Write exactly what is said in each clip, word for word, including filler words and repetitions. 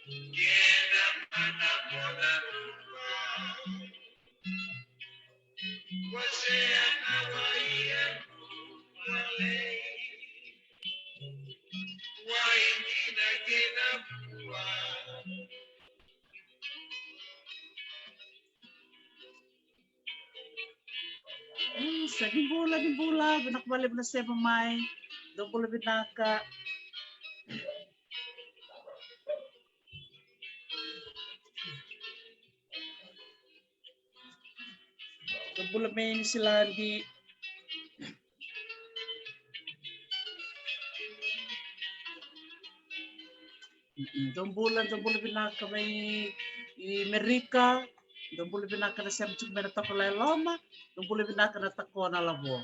Mm, sa ni bula, ni bula, vinaka vakalevu na sema mai. Dou bula vinaka. Dou bula mai Niusiladi. Mm-mm. Dou bula, dou bula vinaka mai i Merika. Dou bula vinaka na sema tiko mai na Takola e Loma. Dou bula vinaka na Takola na Lavo.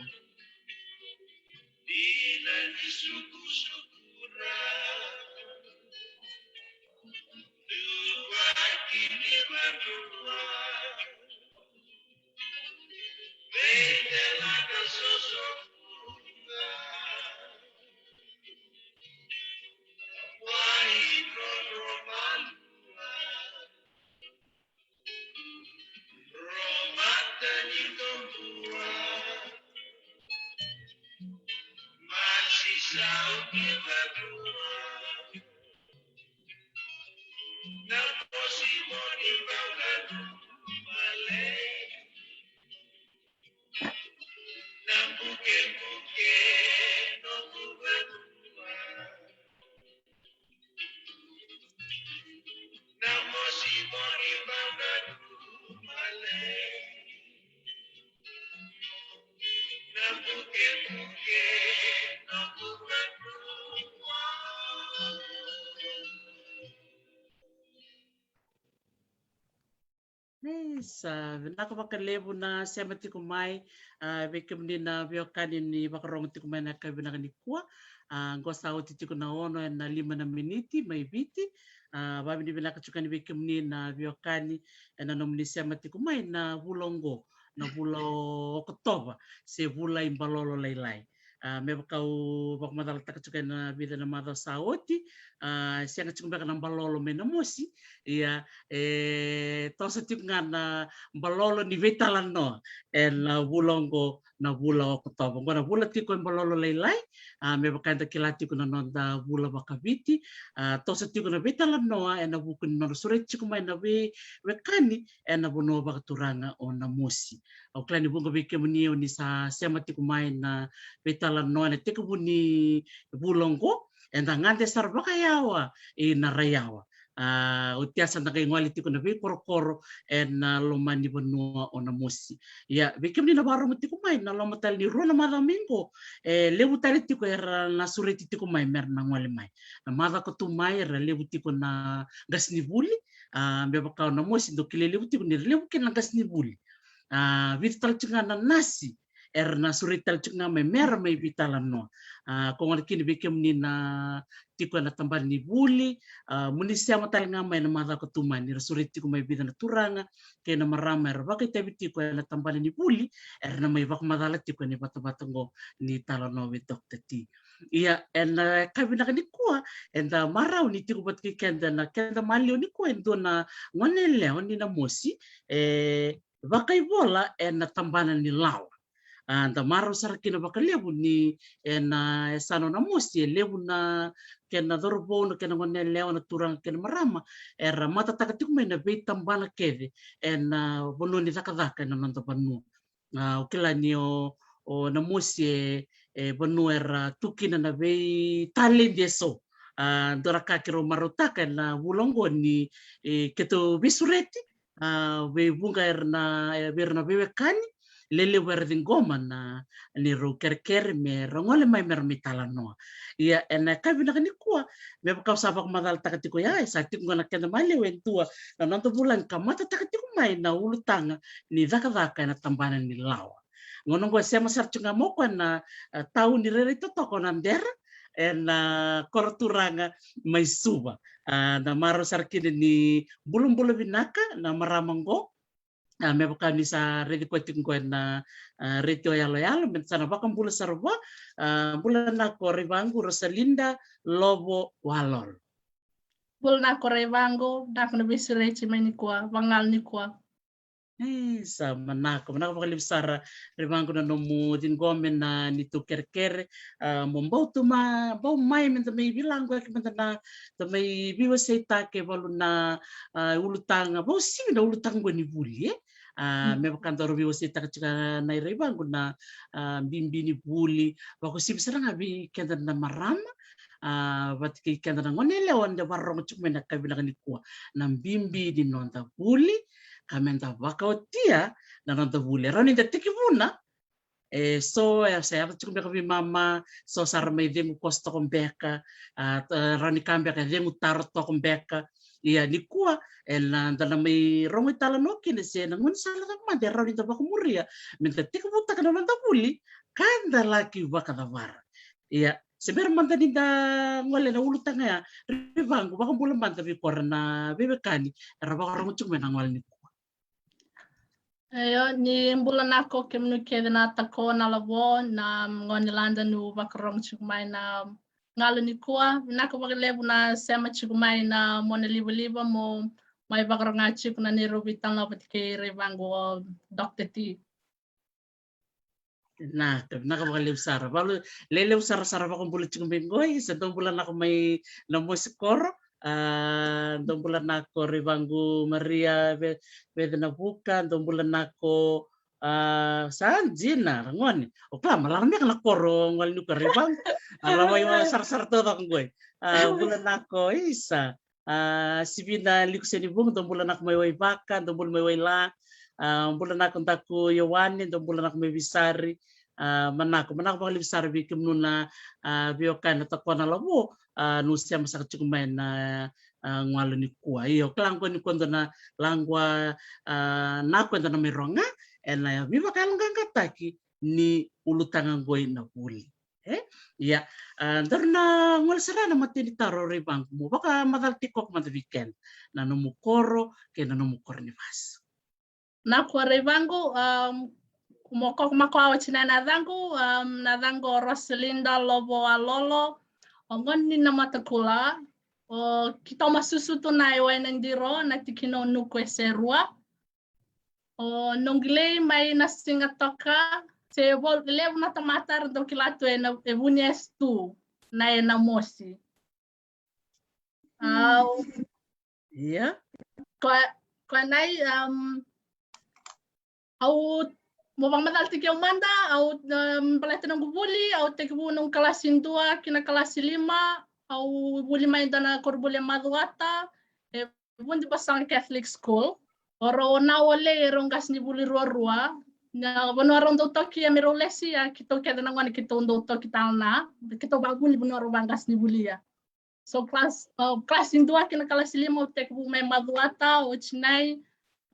Isa, vinaka vakalevu na sema tiko mai, a, vei kemuni na veiwekani ni vakarorogo tiko mai na yakavi vinaka nikua. A, qo sa oti tiko na ono ena lima na miniti mai Viti. A, vakavinavinaka tiko yani vei kemuni na veiwekani ena nomuni sema tiko mai na vula oqo, na vula o Okotova, se vula i Balolo Lailai. A, me vaka au vakamacalataka tiko ena vica na macawa sa oti, a, sega tiko beka na balolo mai Namosi, ia, e toso tiko ga na balolo ni veitalanoa ena vula oqo, na vula o Okotova. Oqo na vula tiko e Balolo Lailai, a, me vaka eda kila tiko na noda vula vakaviti, a, toso tiko na veitalanoa ena vuku ni nodra sureti tiko mai na veiwekani ena vanua vakaturaga o Namosi. Au kila ni vuqa vei kemuni o ni sa sema tiko mai na veitalanoa ena tekivu ni vula oqo, eda gade sara vakayawa i Naraiyawa. A, oti ya sa da qai gole tiko na veikorokoro ena loma ni vanua o Namosi. Ia, vei kemuni na vakarorogo tiko mai, na loma tale ni rua na macawa mai qo, e levu tale tiko era na sureti tiko mai mera na gole mai. Na macawa ka tu mai era levu tiko na qasenivuli, a, me vaka o Namosi dou kilai levu tiko ni ra levu kina na qasenivuli. A, vica tale tiko ga na nasi era na sureti tale tiko ga mai mera mai veitalanoa. A, ko gona kina vei kemuni na tiko ena tabana ni vuli, a, mo ni sema tale ga mai na macawa ka tu mai ni ra sureti tiko mai vica na turaga kei na marama era vakaitavi tiko ena tabana ni vuli, era na mai vakamacala tiko ena ivatavata oqo ni talanoa vei Doctor T. Ia, ena yakavi vinaka nikua, eda marau ni tiko vata kei keda na keda maliwa nikua e dua na gone yalewa ni Namosi, e vakaivola ena tabana ni lawa. A, da marau sara kina vakalevu ni ena yasana o Namosi e levu na kena cauravou, na kena gone yalewa, na turaga kei na marama era matataka tiko mai na veitabana kece ena vanua ni cakacaka ena noda vanua. A, au kila ni o, o Namosi e, e vanua era tu kina na veitaledi eso. A, dua na ka keirau marautaka ena vula oqo ni, e, keitou veisureti, a, vei vuqa era na, e, vei ira na veiwekani, lelevu era ciqoma na neirau kerekere me ra gole mai me ra mai talanoa. Ia, ena yakavi vinaka nikua, me vaka au sa vakamacalataka tiko ya, e sa tiko ga na keda maliwa e dua na noda vulagi ka matataka tiko mai na ulutaga ni cakacaka ena tabana ni lawa. Gauna oqo e sema sara tiko ga mai o koya na, e, tauni rairai totoka o Nadera, ena koro turaga mai Suva. A, da marau sara kina ni bulabula vinaka na marama oqo. A, me vaka ni sa raici koya tiko oqo ena, a, retio yaloyalo, me sa na vakabula sara vua. A, bula vinaka o Raivaqu Rosalinda Lovo Walolo. Bula na ko Raivago, na ko na veisureti mai nikua, vagalo nikua. E, sa manako, manako vakalevu sara Raivago na nomu ciqoma na nitou kerekere. A, mo bau tu ma, bau mai meda mai vilaqu eke meda na, da mai veiwaseitaka e valu na, a, ulutaga, vau sivi na ulutaga qo ni vuli, e? A, me vaka daru veiwaseitaka tiko na i Raivago na, a, bibi ni vuli, vakosivi sara ga vei keda na marama, a, vata kei keda na gone yalewa, da vakarorogo tiko mai na ka vinaka nikua. Na bibi ni noda vuli, ka meda vakaotia na noda vuli. E rawa ni da tekivuna, e so, e sa yaco tiko beka vei mama, so sara mai cegu koso toka beka, a, rawa ni ka beka e cegu taro toka beka. Ia nikua, e na da na mai rogo italanoa kina se na gaunisala cava mada e rawa ni da vakamuria, meda tekivutaka na noda vuli, ka da laki vakacavara. Ia, se bera mada ni da gole na ulutaga ya, Raivago, vakabula mada vei kora na veiwekani era vakarogo tiko mai na gole nikua. Io, ni bula na ko kemuni kece na tako na lavo, na gone lada nu vakarogo tiko mai na galo nikua. Vinaka vakalevu na sema tiko mai na mona livaliva mo mai vakaroga tiko na neirau veitalanoa vata kei Raivago, o Doctor T. Vinaka, vinaka vakalevu sara. Valu, lelevu sara sara vakabula tiko mai qoi, sa dou bula nako mai na mosi koro. A, dou bula nako Raivago Maria Ve-, Vecenavuka, dou bula nako, a, sa dina, ragone. O kila, malala beka na koro gole nikua Raivago. A, rawai wa sarasara taucoko qoi. A, bula nako, isa. A, Sivina Likusenivuga, dou bula nako mai Waivaka, dou bula mai Waila. A, bula nako daku Ioane, dou bula nako mai Visari. A, manako, manako vakalevu sara vei kemunu na, a, veiwekani na tako na lavo, a, nu sema saka tiko mai na, a, galo nikua. Io, ka laqua nikua dou na laqua, a, nako eda na mai roga, ena veivakayaloqaqataki ni ulutaga qoi na vuli. E? Ia, a, daru na gole sara na matai ni taro Raivago, mo vakamacala tiko mada vei keda na nomu koro kei na nomu koro ni vasu. Na ko Raivago, um, mo ko mako a oti na na yacaqu, um, na yacaqu o Rosalinda Lovo Alolo, o gone ni Namatakula, o keitou masusu tu na i Wainadiro, na tikina o Nuku e Serua. O noqu lei mai na Sigatoka, se vo-, levu na tamata era dau kila tu ena, e Vuniyesu tu, na ena mosi. Au. Ia. Ko, ko nai, um, au, mo vakamacala tiko au mada, au, um, baleta noqu vuli, au tekivu noqu kalasi dua ki na kalasi lima, au vuli mai dua na koronivuli e Macuata, e Vudibasaga Catholic School. O rau o nau o lei e rau qasenivuli ruarua. Na vanua rau dau toki ia me rau lesi, a keitou kece na gone keitou dau toki tale na. Keitou vakavuli vanua rau vaqasenivuli ia. So class, uh, kalasi dua ki na kalasi lima au tekivu mai Macuata, o Jinai,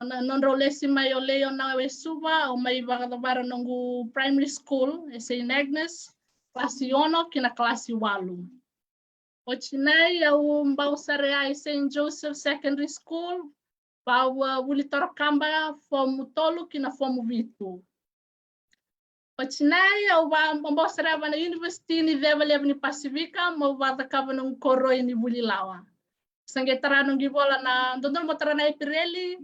na, nodrau lesi mai o lei o nau e Suva, au mai vakacavara noqu primary school e Saint Agnes, kalasi ono ki na kalasi walu. O Jinai au bau sara e Saint Joseph Secondary School, vau, uh, vuli Torokaba, fomu tolu ki na fomu vitu. O Jinai au va-, bau sara va na University ni Ceva Levu ni Pasifika, mo vacakava noqu koroi ni vuli lawa. Sa qai tara noqu ivola na, dodonu mo tara na Epereli,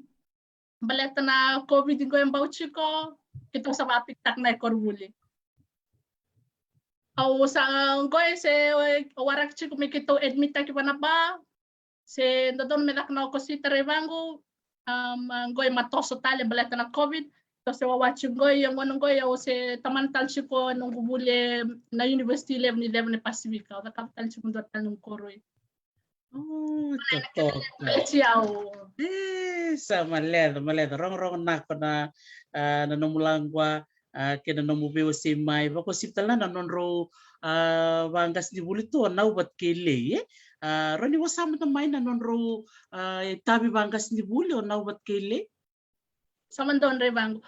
baleta na COVID qo e bau tiko, keitou sa vapikitaka na i koronivuli. Au sa, qo e se, o waraki tiko me keitou admit-taki va na ba, se dodonu me caka na okosita Raivago, um, qo e ma toso tale baleta na COVID, toso e wawa tiko qo, ia gona qo, ia au se tamana tale tiko noqu vuli na University Levu ni Ceva ni Pasifika, au cakava tale tiko dua tale noqu koroi. O, totoka. Eti au. E, sa maleca, maleca. Rogorogo nako na, a, na nomu laqua, a, kei na nomu veiwasei mai. Vakauasivi tale na nodrau, a, vaqasenivuli tu o Nau vata kei Lei, e? A, rawa ni vosa mada mai na nodrau, a, itavi vaqasenivuli o Nau vata kei Lei? Sa mada o Raivago.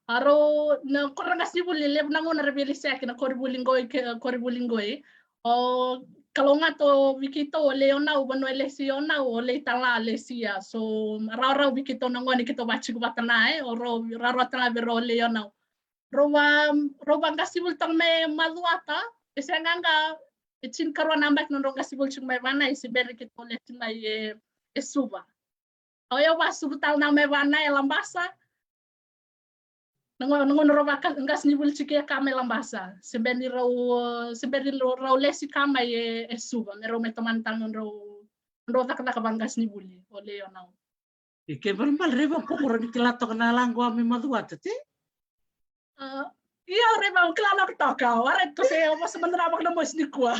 A rau, na koro na qasenivuli, levu na gauna ra veilesia ki na koronivuli qoi, ke, koronivuli qoi. O kalougata vei keitou o Lei o Nau, vanua e lesi o Nau, o Lei tale lesia. So, rawarawa vei keitou na gone keitou vaciko vata na, e, o rau, rawarawa tale vei rau o Lei o Nau. Rau va, rau vaqasenivuli tale mai Macuata, e se qaqa, e tinikarua na yabaki nodrau qasenivuli tiko mai Vanua, e se bera ni keitou lesi mai e, e Suva. O yau vasucu tale na mai Vanua e Labasa. Na gauna, na gauna rau vaqasenivuli tiko e ka mai Labasa. Se bera ni rau, se bera ni rau lesi ka mai e, e Suva. Me rau mai tomana tale nodrau, nodrau cakacaka vaqasenivuli o Leonau. I ke balebale Raivaku, ko rau ni kila toka na laqu a mai Macuata te? Ia o Raivaku kila lako toka, o rai ko se o vosa mada na vaka na mosi nikua.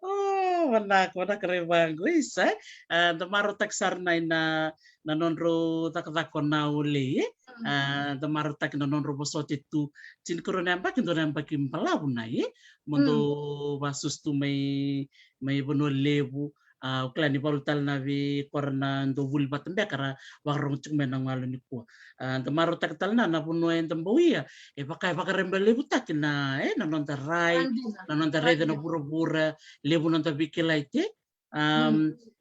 O, vanaka, vanaka Raivaku. Isa, e? A, da marautaka sara na ina, na nodrau cakacaka o na olei, e? A, da marautaka na nodrau vosoti tu. Tinikarua na yabaki, dua na yabaki balavu na, e? Mo dou vasusu tu mai, mai Vanua Levu. A, au kila ni valu tale na vei kora na dou vuli vata beka ra vakarogo tiko mai na galu nikua. A, da marautaka tale na, na vanua eda bau ia, e vaka, e vakarebalevutaki na, e, na noda rai, na noda raica na vuravura, levu noda veikilai te. A,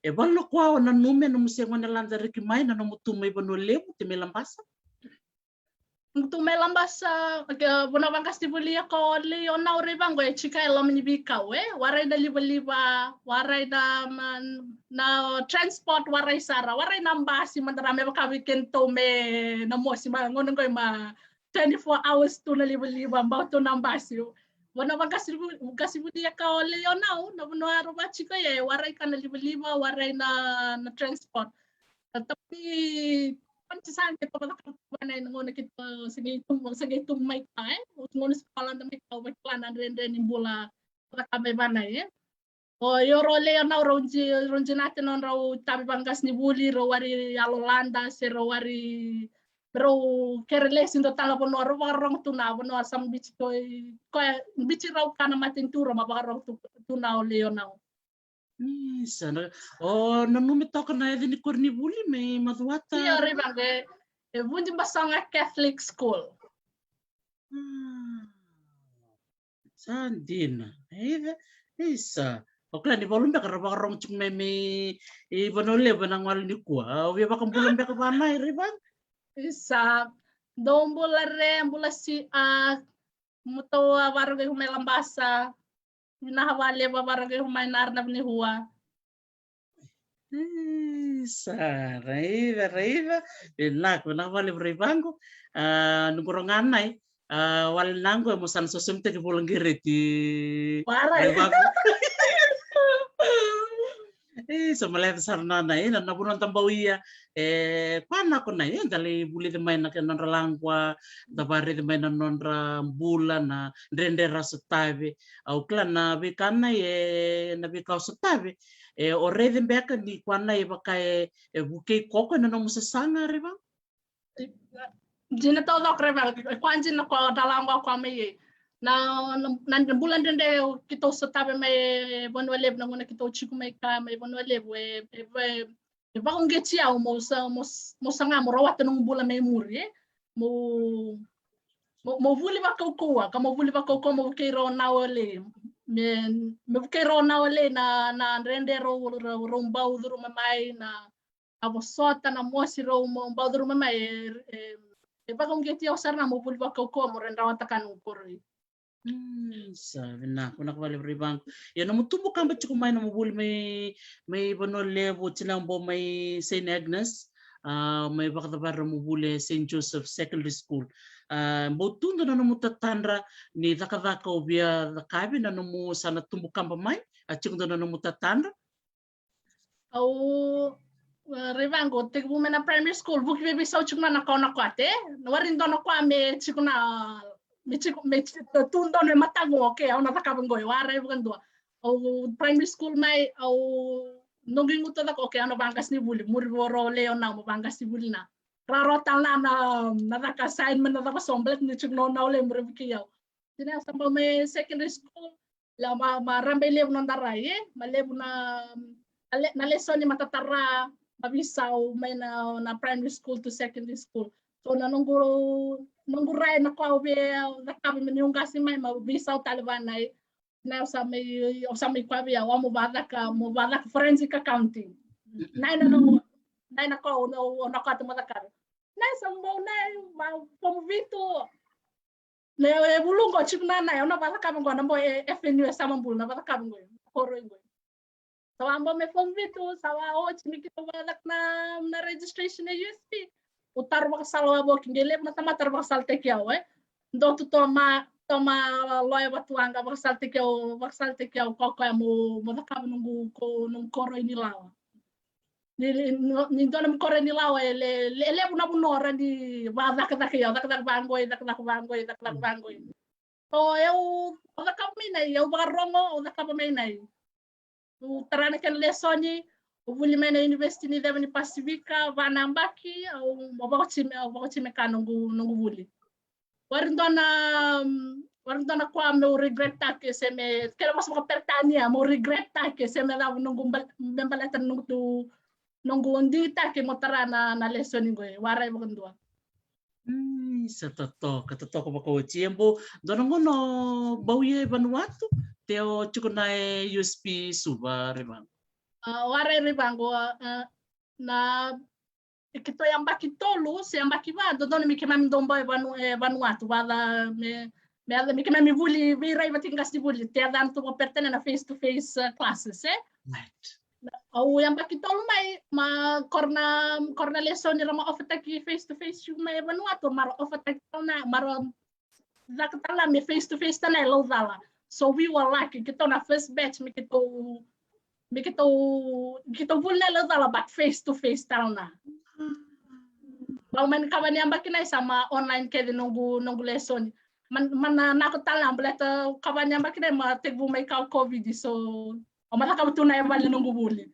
e valu na kua o nanuma e nomu se gone lada reki mai na nomu tu mai Vanua Levu te mai Labasa. Noqu tu mai Labasa, ke, vanua vaqasenivuli ko Leonau Raivaku e tiko e loma ni veikau, e? Warai na livaliva, warai na, na transport, warai sara, warai na basi, mada ra me vaka vei kedatou mai na mosi, ma gauna qo e ma twenty-four hours tu na livaliva, bau tu na basi. Vanua vaqasenivuli ko Leonau, na vanua rau va tiko e, warai ka na livaliva, warai na, na transport. Tapi keitou sa qai tu vata kei Vanua, e, na gauna keitou sa qai tu, sa qai tu mai ka, e? O gauna sa qai lada mai ka, au vakila na dredre ni bula vata kei Vanua, e? O io, rau Leonau, rau dina, rau dina te nodrau itavi vaqasenivuli, rau wari yalo lada se rau wari, rau kere lesi dua tale na vanua, rau vakarogo tu na vanua sa biuti koya, biuti rau ka na matanitu, rau ma vakarogo tu, tu na o Leonau. Isa, na, o nanumi toka na yaca ni koronivuli mai Macuata? Io, Raivaku, e, e Vudibasoga Catholic School. A, sa dina. Isa, isa. O kila ni valu beka ra vakarogo tiko mai mai Vanua Levu ena galu nikua. O via vakabula beka Vanua, Raivaku? Isa, dou bula re, bula si, a, mutou a vakarogo mai Labasa. Vinaka vakalevu a vakarogo mai na ara na vanua. Isa, raica, raica. Vinaka, vinaka vakalevu Raivaku. A, noqu rogoca na, a, wale na qo e mo sa na sosomitaki vula qereti. Warai. Raivaku. E, sa maleva sara na, na, e, na, na vanua da bau ia, e, kua na ko na, e, da lai vulica mai na kena nodra laqua, da vakaraica mai na nodra bula, na dredre ra sotavi, au kila na veika na, e, na veika o sotavi, e, o raica beka ni kua na, e, vaka, e, e vukei koya na nomu sasaga, Raivaku? Dina taucoko Raivaku, e kua dina ko da lako qo kua mai e. Na, na, na bula dredre keitou sotavi mai Vanua Levu na gauna keitou tiko mai ka mai Vanua Levu e, e, e, e vakauqeti au mo sa, mo, mo saga mo rawata noqu bula mai muri, e. Mo, mo, mo vuli vakaukauwa, ka mo vuli vakaukauwa mo vukei rau na wale. Me, me vukei rau na wale na, na dredre rau, rau, rau bau curuma mai na, a vosota na mosi rau mo bau curuma mai, e, e, e vakauqeti au sara na mo vuli vakaukauwa mo rawa ni rawata ka noqu koroi. Mm, sa vinaka, vinaka vakalevu Raivaku. Ia nomu tubu kaba tiko mai nomu vuli mai, mai Vanua Levu, tinau bau mai Saint Agnes, a, mai vakacavari nomu vuli e Saint Joseph Secondary School. A, bau tu dua na nomu tatadra ni cakacaka o via cakavi na nomu sa na tubu kaba mai, a tiko dua na nomu tatadra? Au, e, Raivaku, tekivu mai na primary school, vuki veiveisau tiko na, na kau na kote. Na wari dua na koya me tiko na, me tiko, me tiko, tu donu e mataqu, okay, au na cakava qo, au a rai vakadua. Au primary school mai, au noqu igutu caka, okay, au na vaqasenivuli, muri voro o Leonau mo vaqasenivuli na. Raro tale na, na, na caka assignment, na caka so, baleta ni tiko na, na ole muri vukei au. Dina au sa bau mai secondary school, la ma, ma rabe levu noda rai, e? Ma levu na, na le, na lesoni ma tatara, ma veisau mai na, na primary school to secondary school. So na noqu, noqu rai na koya au via cakava me niu qase mai, ma veisau tale vanai. Na au sa mai, au sa mai koya vei au, au mo vacaka, mo vacaka forensic accounting. Na, na, na, na, na koya, na, na koya au mo cakava. Na sa bau na, ma, form vitu. Na e vulu qo tiko na nai, au na vacakava qo na bo e F N U S Samabulu na vacakava qo. Koro qo. Sa va bo me form vitu, sa va oti me keitou vacaka na, na registration e U S P. U taro vakasala wavoki, qe levu na tamata ra vakasalataki au, e. Dou tu toma, toma loya vatuaqa, vakasalataki au, vakasalataki au, ko koya mo, mo cakava noqu, ko, noqu koro i Nilawa. Ni, ni, ni dua na nomu koro i Nilawa, e le, le, levu na vanua ra ni vacakacaka i au, cakacaka vaqoi, cakacaka vaqoi, cakacaka vaqoi. So, eu, au cakava mai nai, eu vakarogo, au cakava mai nai. U tara na kena lesoni, u vuli mai na University ni Ceva ni Pasifika, va na yabaki, au, au vakoti me, au vakoti me ka noqu, noqu vuli. Wari dua na, mm, wari dua na koya meu regret-taki se me, kena vosa vakaperitania, meu regret-taki se me cava noqu bal-, me baleta noqu tu, noqu digitaki mo tara na, na lesoni qo, e warai vakadua. Mm, sa totoka, totoka vakaoti. E bo, dua na gauna o bau ia e Vanuatu, te o tiko na e U S P Suva, Revaqu? A, warai Revaqu, a, na, e keitou yabaki tolu, se yabaki va, dodonu me keimami dau bau e Vanu-, e Vanuatu, vaka me, me, me keimami vuli, veirai vata qasi vuli, te yacana tu vakaperitania na face to face, uh, classes, e? Right. Au yabaki tolu mai, ma koro na, koro na lesoni ra ma offer-taki face to face tiko mai e Vanuatu, ma ra offer-taki tau na, ma ra caka tale na me face to face tale na e Laucala. So we were lucky, keitou na first batch, me keitou, me keitou, keitou vuli na e Laucala, but face to face tale na. Bau mai na kava ni yabaki nai sa ma online kece noqu, noqu lesoni. Ma, ma na, na ko tale na baleta kava ni yabaki nai ma tekivu mai ka o COVID, so o ma cakava tu na e vale noqu vuli.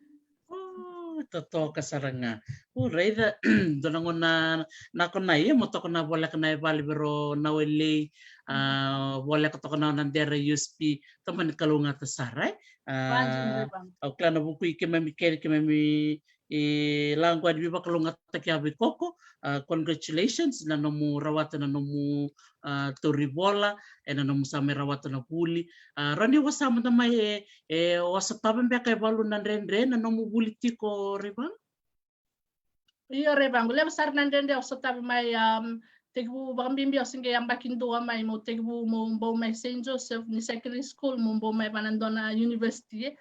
O, totoka sara ga. O, raica, dua na gauna na ko na ia mo toka na voleka na e vale vei rau na welei, a, voleka toka na, na dera U S P, tomani kalougata sara, e? A, au kila na vuku i keimami kece, keimami e lagua ni veivakalougatataki a vei Koko, a, congratulations na nomu rawata na nomu, a, tauri vola, e na nomu sa mai rawata na vuli. A, rawa ni wasea mada mai e, e, o sotava beka e valu na dredre na nomu vuli tiko Revaqu? Io Revaqu, levu sara na dredre o sotava mai, um, tekivu vakabibi o se qai yabaki dua mai, mo tekivu mo bau mai Saint Joseph ni Secondary School, mo bau mai vana dua na university, e.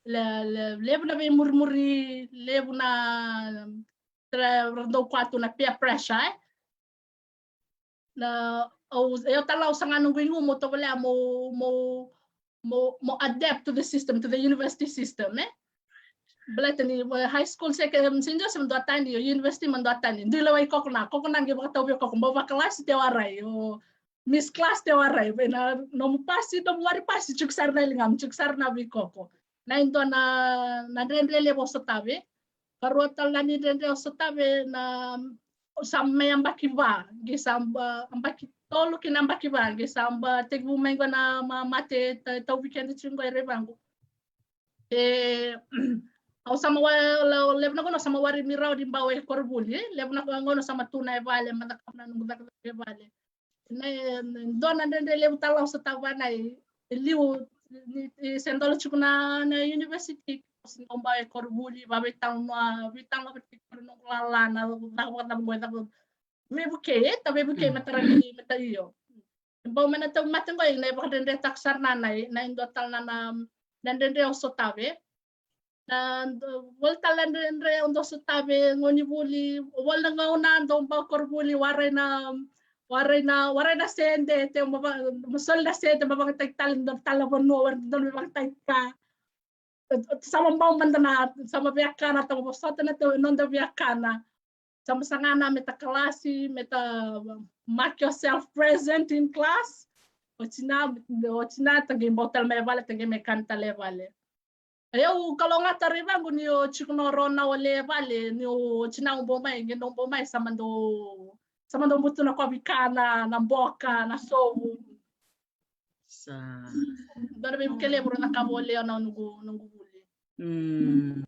Le, le, levu na veimurimuri, levu na, tara, ra dau kua tu na peer pressure, e? Na, au, eu tale au saga noqu igu mo tovolea mo, mo, mo, mo adapt to the system, to the university system, e? Baleta ni, e, high school, seke, Saint Joseph dua tani, o university ma dua tani. Dui lewa i Koko na, Koko na qai vakatau vei Koko, bau vakalasi te warai, o miss class te warai, vei na nomu pasi, nomu wari pasi, tiko sara na ligamu, tiko sara na vei Koko. Na i dua na, na dredre levu o sotava. Karua tale na ni dredre o sotava na, sa mai yabaki va, qai sa ba, yabaki tolu ki na yabaki va, qai sa ba tekivu mai qo na ma, mate ta, tauvi keda tiko qo e Revaqu. E, au sa ma wa, le, levu na gauna sa ma wari mi rawa ni bau e koronivuli, e, levu na gauna sa ma tu na e vale, ma cakava na noqu cakacaka e vale. Na, e, dua na dredre levu tale au sotava na i, e liu, ni, ni se dola tiko na, na university, se dau bau e koronivuli, vaveitalanoa, veitalanoa vata kei koya na noqu lala, na cava, cava, cava, cava, veivukei, e, ta veivukei, me tara ni, me ta io. Bau mai na tauvimate qo, na i vakadredretaka sara na, na i, na i dua tale na, na, na dredre au sotava. Na, voli tale na dredre au dau sotava, gauna ni vuli, voli na gauna dau bau koronivuli, warai na, warai na, warai na sede, te ma va, ma soli na sede, ma vakayagataki tale, dua tale na vanua, warai dodonu me vakayagataki ka. Sa ma bau mada na, sa ma viakana, ta ma vosota na, ta, noda viakana. Sa ma saga na me ta kalasi, me ta, um, mark yourself present in class. Oti na, oti na, ta qai bau tale mai vale, ta qai mai kana tale vale. Au kalougata Revaqu ni o tiko na rau na wale vale, ni o oti na au bau mai, qai dau bau mai, sa ma dau, sa ma dau butu na kovi kana, na boka, na sovu. Sa. Dua na veivuke levu rau na ka vole o na noqu, noqu vuli. Mm.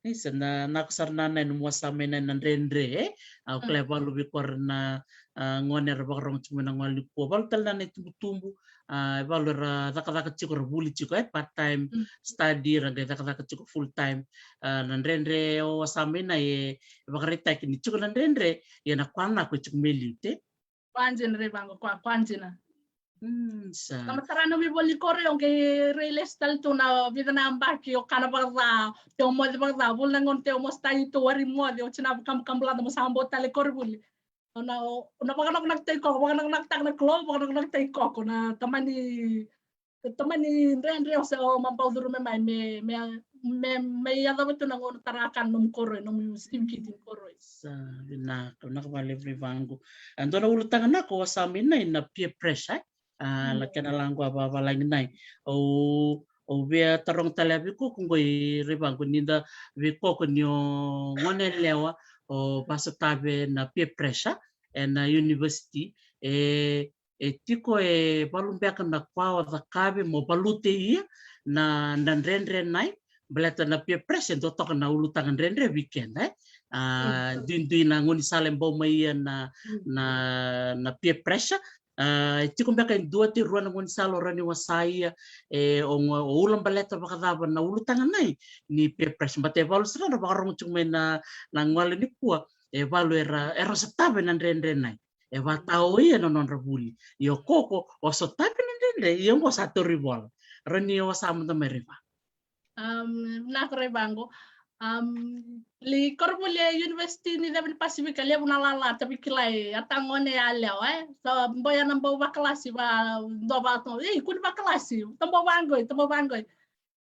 Isa, na, na ko sara na, na nomu wasea mai na, na dredre, e? Au kila e valu vei koya na, a, gone era vakarorogo tiko mai na gole nikua. Valu tale na, na itubutubu, a, e valu era cakacaka tiko, era vuli tiko, e? Part time study, era qai cakacaka tiko full time. A, na dredre o wasea mai na e, e vakaraitaki ni tiko na dredre, ia na kua na ko e tiko mai liu, te? Kua dina Revaqu, kua, kua dina. Mm, sa. Na matara na veivola ni koro, o qai rai lesu tale tu na vica na yabaki, o kana vakaca, te o moce vakaca, vula na gauna te o moce tagi tu, wari moce, o tina vakabukabulada mo sa bau tale koronivuli. O na, o na vakanakonakotaki koya, vakanakonakotaka na kolo, vakanakonakotaki koya na tamani, tamani dredre o sa, o ma bau curu mai, me, me, me, me yacova tu na gauna tara kana nomu koro, nomu sivi kiti ni koro. Sa, vinaka, vinaka vakalevu Raivanaqu. A dua na ulutaga naka o sa mai nai na peer pressure, e? A, la kena laqu a vavalagi nai. O, o via taroga tale a veikoko qo i Raivanaqu ni da veikoko ni o gone yalewa, o vasotave na peer pressure, e na university, e, e tiko e valu beka na kua o cakave mo valuta ia na, na dredre nai, baleta na peer pressure, dua toka na ulutaga dredre vei keda, e? A, duidui na gaunisala e bau mai ia na, na, na peer pressure. A, e tiko beka e dua te rua na gaunisala o rawa ni wasa ia, e, o, o ulabaleta vakacava na ulutaga nai ni peer pressure. Baleta e valu sara na vakarogo tiko mai na, na gole ni kua, e valu era, era sotava na dredre nai. E vata o ia na nodra vuli. Ia o koko, o sotava na dredre, ia qo sa tauri vola. Rawa ni wasa mada mai Raiva. Um, na ko Raivanaqu. Um, li koronivuli e university ni cavi ni Pasifika, levu na lala, tavi kilai, a tagone yalewa, e? So, boya na bau vakalasi, va, do va to, ei, kuni vakalasi, tabo vaqoi, tabo vaqoi.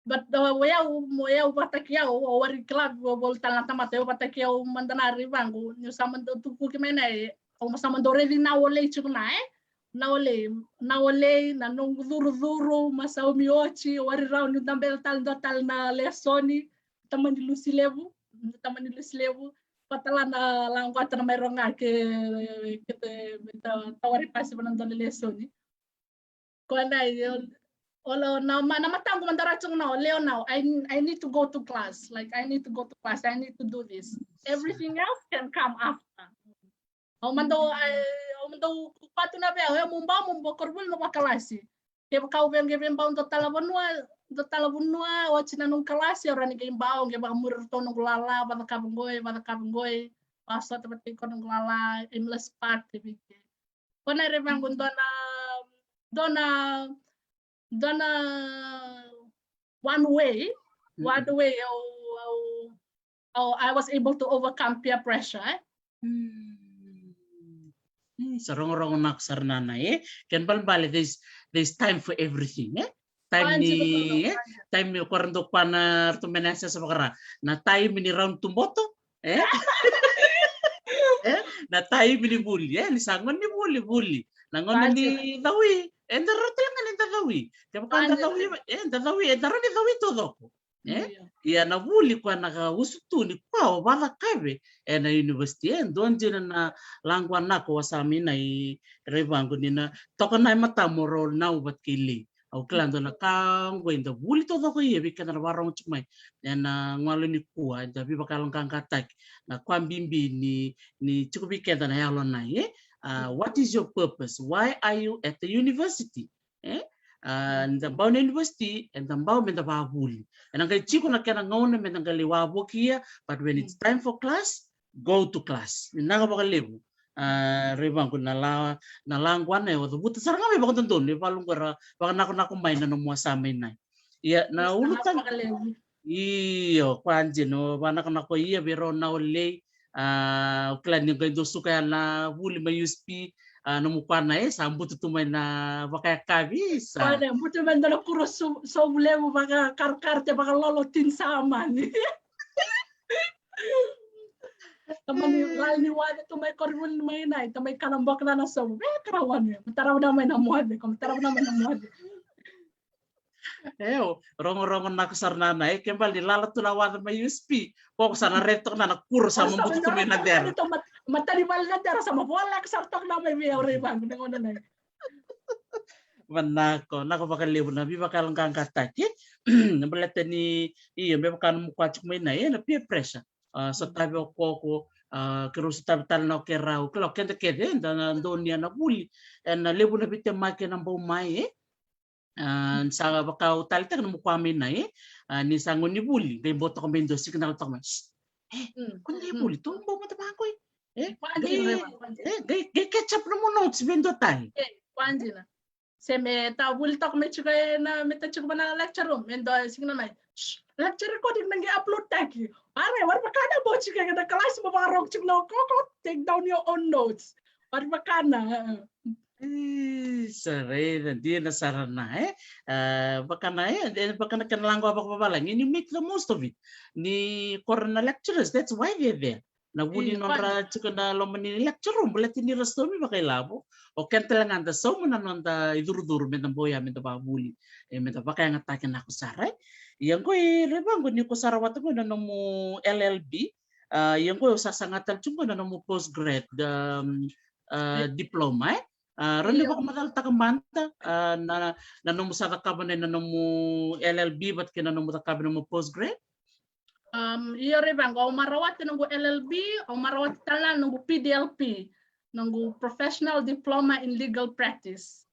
But, uh, o yau, o yau vataki au, o wari kila, o voli tale na tamata, o vataki au mada na Raivanaqu, ni sa mada tukuki mai na e, o ma sa mada redi na olei tiko na, e? Na olei, na olei, na noqu curucuru, ma saumi oti, o wari rau ni dabe tale, dua tale na lesoni, tamani lusi levu, tamani lusi levu, patala na laqota na mai roga ke, ke te, ta, tawari pasi vana dua na lesoni. Koya na, o, o, na, ma, na mataqu mada ra tiko na, o leo na, I, I need to go to class. Like, I need to go to class. I need to do this. Everything else can come after. Au mada, au, au mada kua tu na vei au, e, mo bau, mo bau koronivuli mo vakalasi. Kevaka au vei, qai vei bau dua tale vanua, dua tale vanua, oti na noqu kalasi, au rawa ni qai bau, qai vakamuri ratou noqu lala, vacakava qoi, vacakava qoi, vasota vata iko noqu lala, aimless park, e vei ke. Ko na Raivanaqu dua na, dua na, dua na one way, one way au, au, au, I was able to overcome peer pressure, e? Mm. Mm, sa rogorogo nako sara nana, e? Kena balebale, there's, there's time for everything, e? Time ni, e? Time ni o koya ra dau kua na ratou mai na yasayasa vakara. Na time ni round tu boto, e? E? Na time ni vuli, e? Ni sa gauna ni vuli, vuli. Na gauna ni cawi, e da rawa tale ga ni da cawi. Kevaka da cawi, e, da cawi, e da rawa ni cawi taucoko. E? Ia na vuli koya na ka usutu ni koya o vacakave ena university, e dua dina na laqu a nako wasami na i Raivanaqu ni na toka na i matamu ro nau vata kei lei. Au kila dua na ka qo eda vuli taucoko ia vei keda na vakarogo tiko mai ena gauna ni kua, eda veivakayaloqaqataki na koya bibi ni, ni tiko vei keda na yalo nai, e? A, what is your purpose? Why are you at the university? E? A, ni da bau na university, eda bau me da vavuli. Ena qai tiko na kena gauna me da qai lai wavoki ia, but when it's time for class, go to class. Vinaka vakalevu. A, Raivanaqu na la, na laqu a nai o cavuta sara ga mai vakadodonu, e valu qo era vakanakonako mai na nomu wasa mai nai. Ia, na ulutaga. Io, koya dina, o vakanakonako ia vei rau na olei, a, o kila ni qai dua suka ya na vuli mai U S P, a, nomu koya na e, sa butu tu mai na vakayakavi, sa. Koya na butu mai dua na kuro so, sovu levu vakakarokaro te vakalolo tini sa mani. Tamani lala ni wace tu mai koronivuli mai nai, tamai kana boka na na sovu. E, karawa ni, matarawa na mai na moce, ko matarawa na mai na moce. E, o rogorogo nako sara nana, e, kena ibalebale ni lala tu na waca mai U S P. Ko sa na raica toka na na kuro sa mabutu tu mai na dera. Matani vale na dera sa mavoleka sara toka na mai vei au Raivanaqu na gauna nai. Vinaka, vinaka vakalevu na veivakayaloqaqataki. Na baleta ni, io, me vaka nomu kua tiko mai na, e, na peer pressure. A, sotavi o koko, a, keirau sotavi tale na o keirau, kila o keda kece, eda na donuya na vuli. Ena levu na veitemaki ena bau mai, e? A, ni sa vaka au taleitaka na nomu kua mai na, e? A, ni sa gauna ni vuli, qai bau toka mai dua signal toka mai. E, ko ni qai vuli, tou bau mada vaqo, e? E, qai, e, qai, qai catch up nomu notes vei dua tale. E, koya dina. Se me ta vuli toka me tiko e na, me ta tiko vana lecture room, me dua e sega ni mai. Shh, lecture recording na qai upload taki. Are, wari vaka na mo tiko e na kalasi mo vakarau tiko na koko, take down your own notes. Wari vaka na. Isa, raica, dina sara na, e? Ah, vaka na, e, e, vaka na kena laqo vakavavalagi, and you make the most of it. Ni kora na lecturers, that's why they're there. Na vuli nodra tiko na loma ni lecture room, baleta ni ra saumi vakailavo. O keda tale ga da sauma na noda icurucuru, me da boya, me da vavuli, e, me da vakayagataki na ko sara, e. Ia qo e Revaqo, ni ko sa rawata qo na nomu L L B, ah, ia qo o sa saga tale tiko qo na nomu postgrad, um, ah, diploma, e? Ah, rawa ni vakamacalataka mada, ah, na, na nomu sa cakava na, na nomu L L B vata kei na nomu cakava na nomu postgrad? Um, io, Revaqo, au ma rawata noqu L L B, au ma rawata tale na noqu P D L P, noqu Professional Diploma in Legal Practice.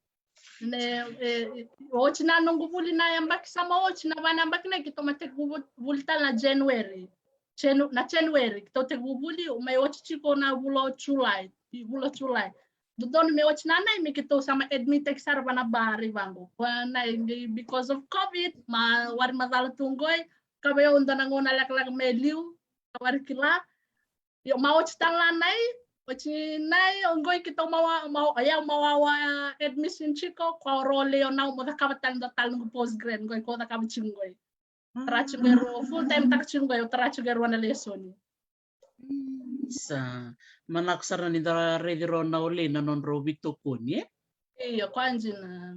Ne, e, oti na noqu vuli na yabaki, sa ma oti na va na yabaki na, keitou ma tekivu vu-, vuli tale na January. Janu-, na January keitou tekivu vuli, au mai oti tiko na vula o July, vula o July. Dodonu me oti na nai me keitou sa ma admit taki sara vana ba, Revaqo. Vana qai because of COVID, ma wari macala tu qoi, ka vei au dua na gauna lekaleka me liu, ka wari kila. Io, ma oti tale na nai, oti nai, o qoi keitou ma wa, ma, ia, ma wawa admission tiko, ko role o nau mo cakava tale dua tale noqu postgrad, qoi ko cakava tiko qoi. Tara tiko e rua, full time taka tiko qoi, tara tiko e rua na lesoni. Sa, manako sara ni da raici rau na olei na nodrau veitokoni, e? Io, koya dina.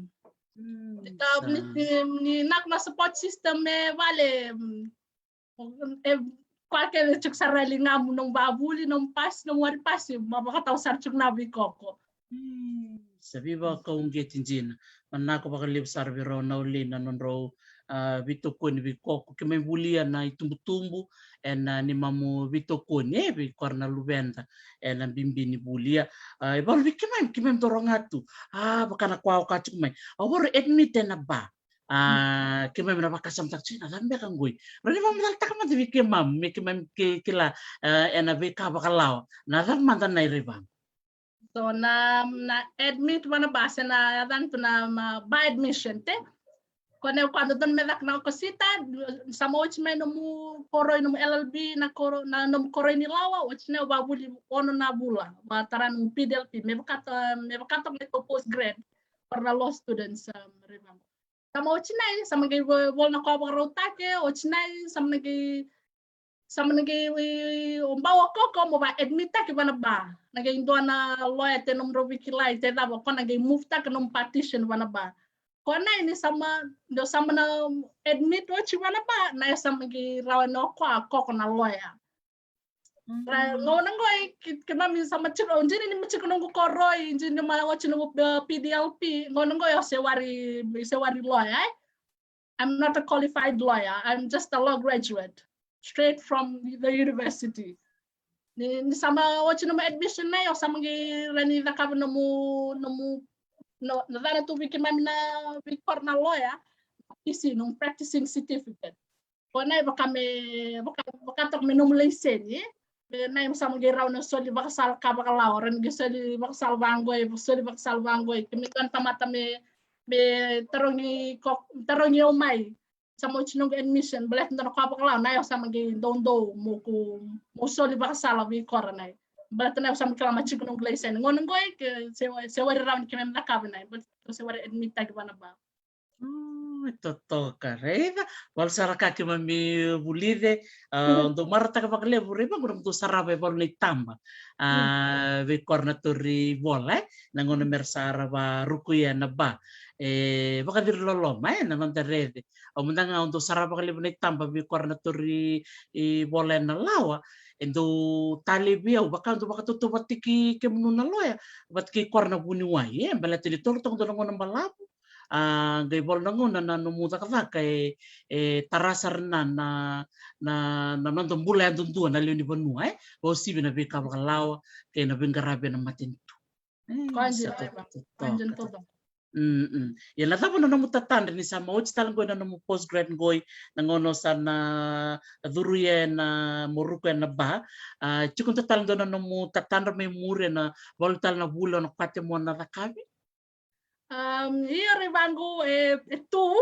Mm, ita, sa. Ni, ni, ni nako na support system e vale, mm, e, koya kece tiko sara e ligamu, nomu vavuli, nomu pasi, nomu wari pasi, ma vakatau sara tiko na veikoko. Mm, sa veivakauqeti dina. Manako vakalevu sara vei rau na olei na nodrau, ah, veitokoni veikoko. Keimami vulia na itubutubu ena, ah, neimamu veitokoni, e, vei kora na luveda ena bibi ni vuli. Ah, e valu vei keimami, keimami dau rogo tu. Ah, vaka na koya au kaya tiko mai, au varo admit ena ba. Ah, keimami na vakasamataka tiko, na cava beka qoi? Rawa ni vakamacalataka mada vei keimami, me keimami ki-, kila, ah, ena veika vakalawa. Na cava mada na iraivamu? So na, na admit vana ba se na yacana tu na, ma, ba admission, te? Ko na, ko dodonu me caka na okosita, sa ma oti mai nomu koroi, nomu L L B, na koro, na nomu koroi ni lawa, oti na vavuli ono na vula, vatara nomu P D L P, me vakatoka, me vakatoka na tou postgrad for the law students, um, Revaqo. Sa ma oti nai, sa ma qai vo-, vola na koya vakarautaki, oti nai, sa ma na qai, sa ma na qai, i, i, o ba o koko mo va admit taki vana ba. Na qai dua na lawyer te nomudrau veikilai te cava, ko na qai move taki nomu partition vana ba. Ko nai ni sa ma, dou sa ma na admit oti vana ba, na ia sa ma qai rawa ni o koya koko na lawyer. Ra, gauna qoi, ke, keimami sa ma tiko, dina ni ma tiko noqu koroi, dina ni ma oti noqu, uh, P D L P, gauna qoi au se wari, se wari lawyer, e? I'm not a qualified lawyer, I'm just a law graduate, straight from the university. Ni, ni sa ma oti nomu admission nai, o sa ma qai rawa ni cakava nomu, nomu, no, na cana tu vei keimami na, vei kora na lawyer, P C, nomu practicing certificate. Ko nai vaka me, vaka, vaka toka me nomu laiseni, e? Me nai sa ma qai rawa ni soli vakasala ka vakalawa, rawa ni qai soli vakasala vaqoi, soli vakasala vaqoi. Ke me dua na tamata me, me tarogi ko, tarogi au mai. Sa ma oti noqu admission, baleta dua na ka vakalawa, nai au sa ma qai doudou, mo ku, mo soli vakasala vei kora nai. Baleta nai au sa ma kila ma tiko noqu laiseni. Gauna qoi, ke se, se wari rawa ni keimami cakava nai. Baleta se wari admit taki vana ba. Mm, totoka, raica. Valu sara ka keimami vulica, ah, dou marautaka vakalevu, Revaqo, na dou sarava e valu na itaba. Ah, vei kora na tauri vola, e? Na gauna mera sa ra varukuya na ba. E, vakaciri loloma, e? Na noda raica. Au mada ga au dou sarava vakalevu na itaba vei kora na tauri, i, vola ena lawa. E dou talevi au, vaka dou vakatautauvatataki kemunu na lawyer vata kei kora na vuniwai, e? Baleta ni toro toka dua na gauna balavu. A, qai vola na gauna na nomu cakacaka e, e tara sara na, na, na, na noda bula yadudua na lewe ni vanua, e? Vakauasivi na veika vakalawa kei na veiqaravi ena matanitu. Mm, sa totoka. Mm, mm. Ia na cava na nomu tatadra ni sa ma oti tale qoi na nomu postgrad qoi, na gauna o sa na curuya ena, mo ruku ena ba, a, tiko dua tale dua na nomu tatadra mai muri ena valu tale na vula o na kwate mo na cakavi? Um, io, Raivangu, e, e tu.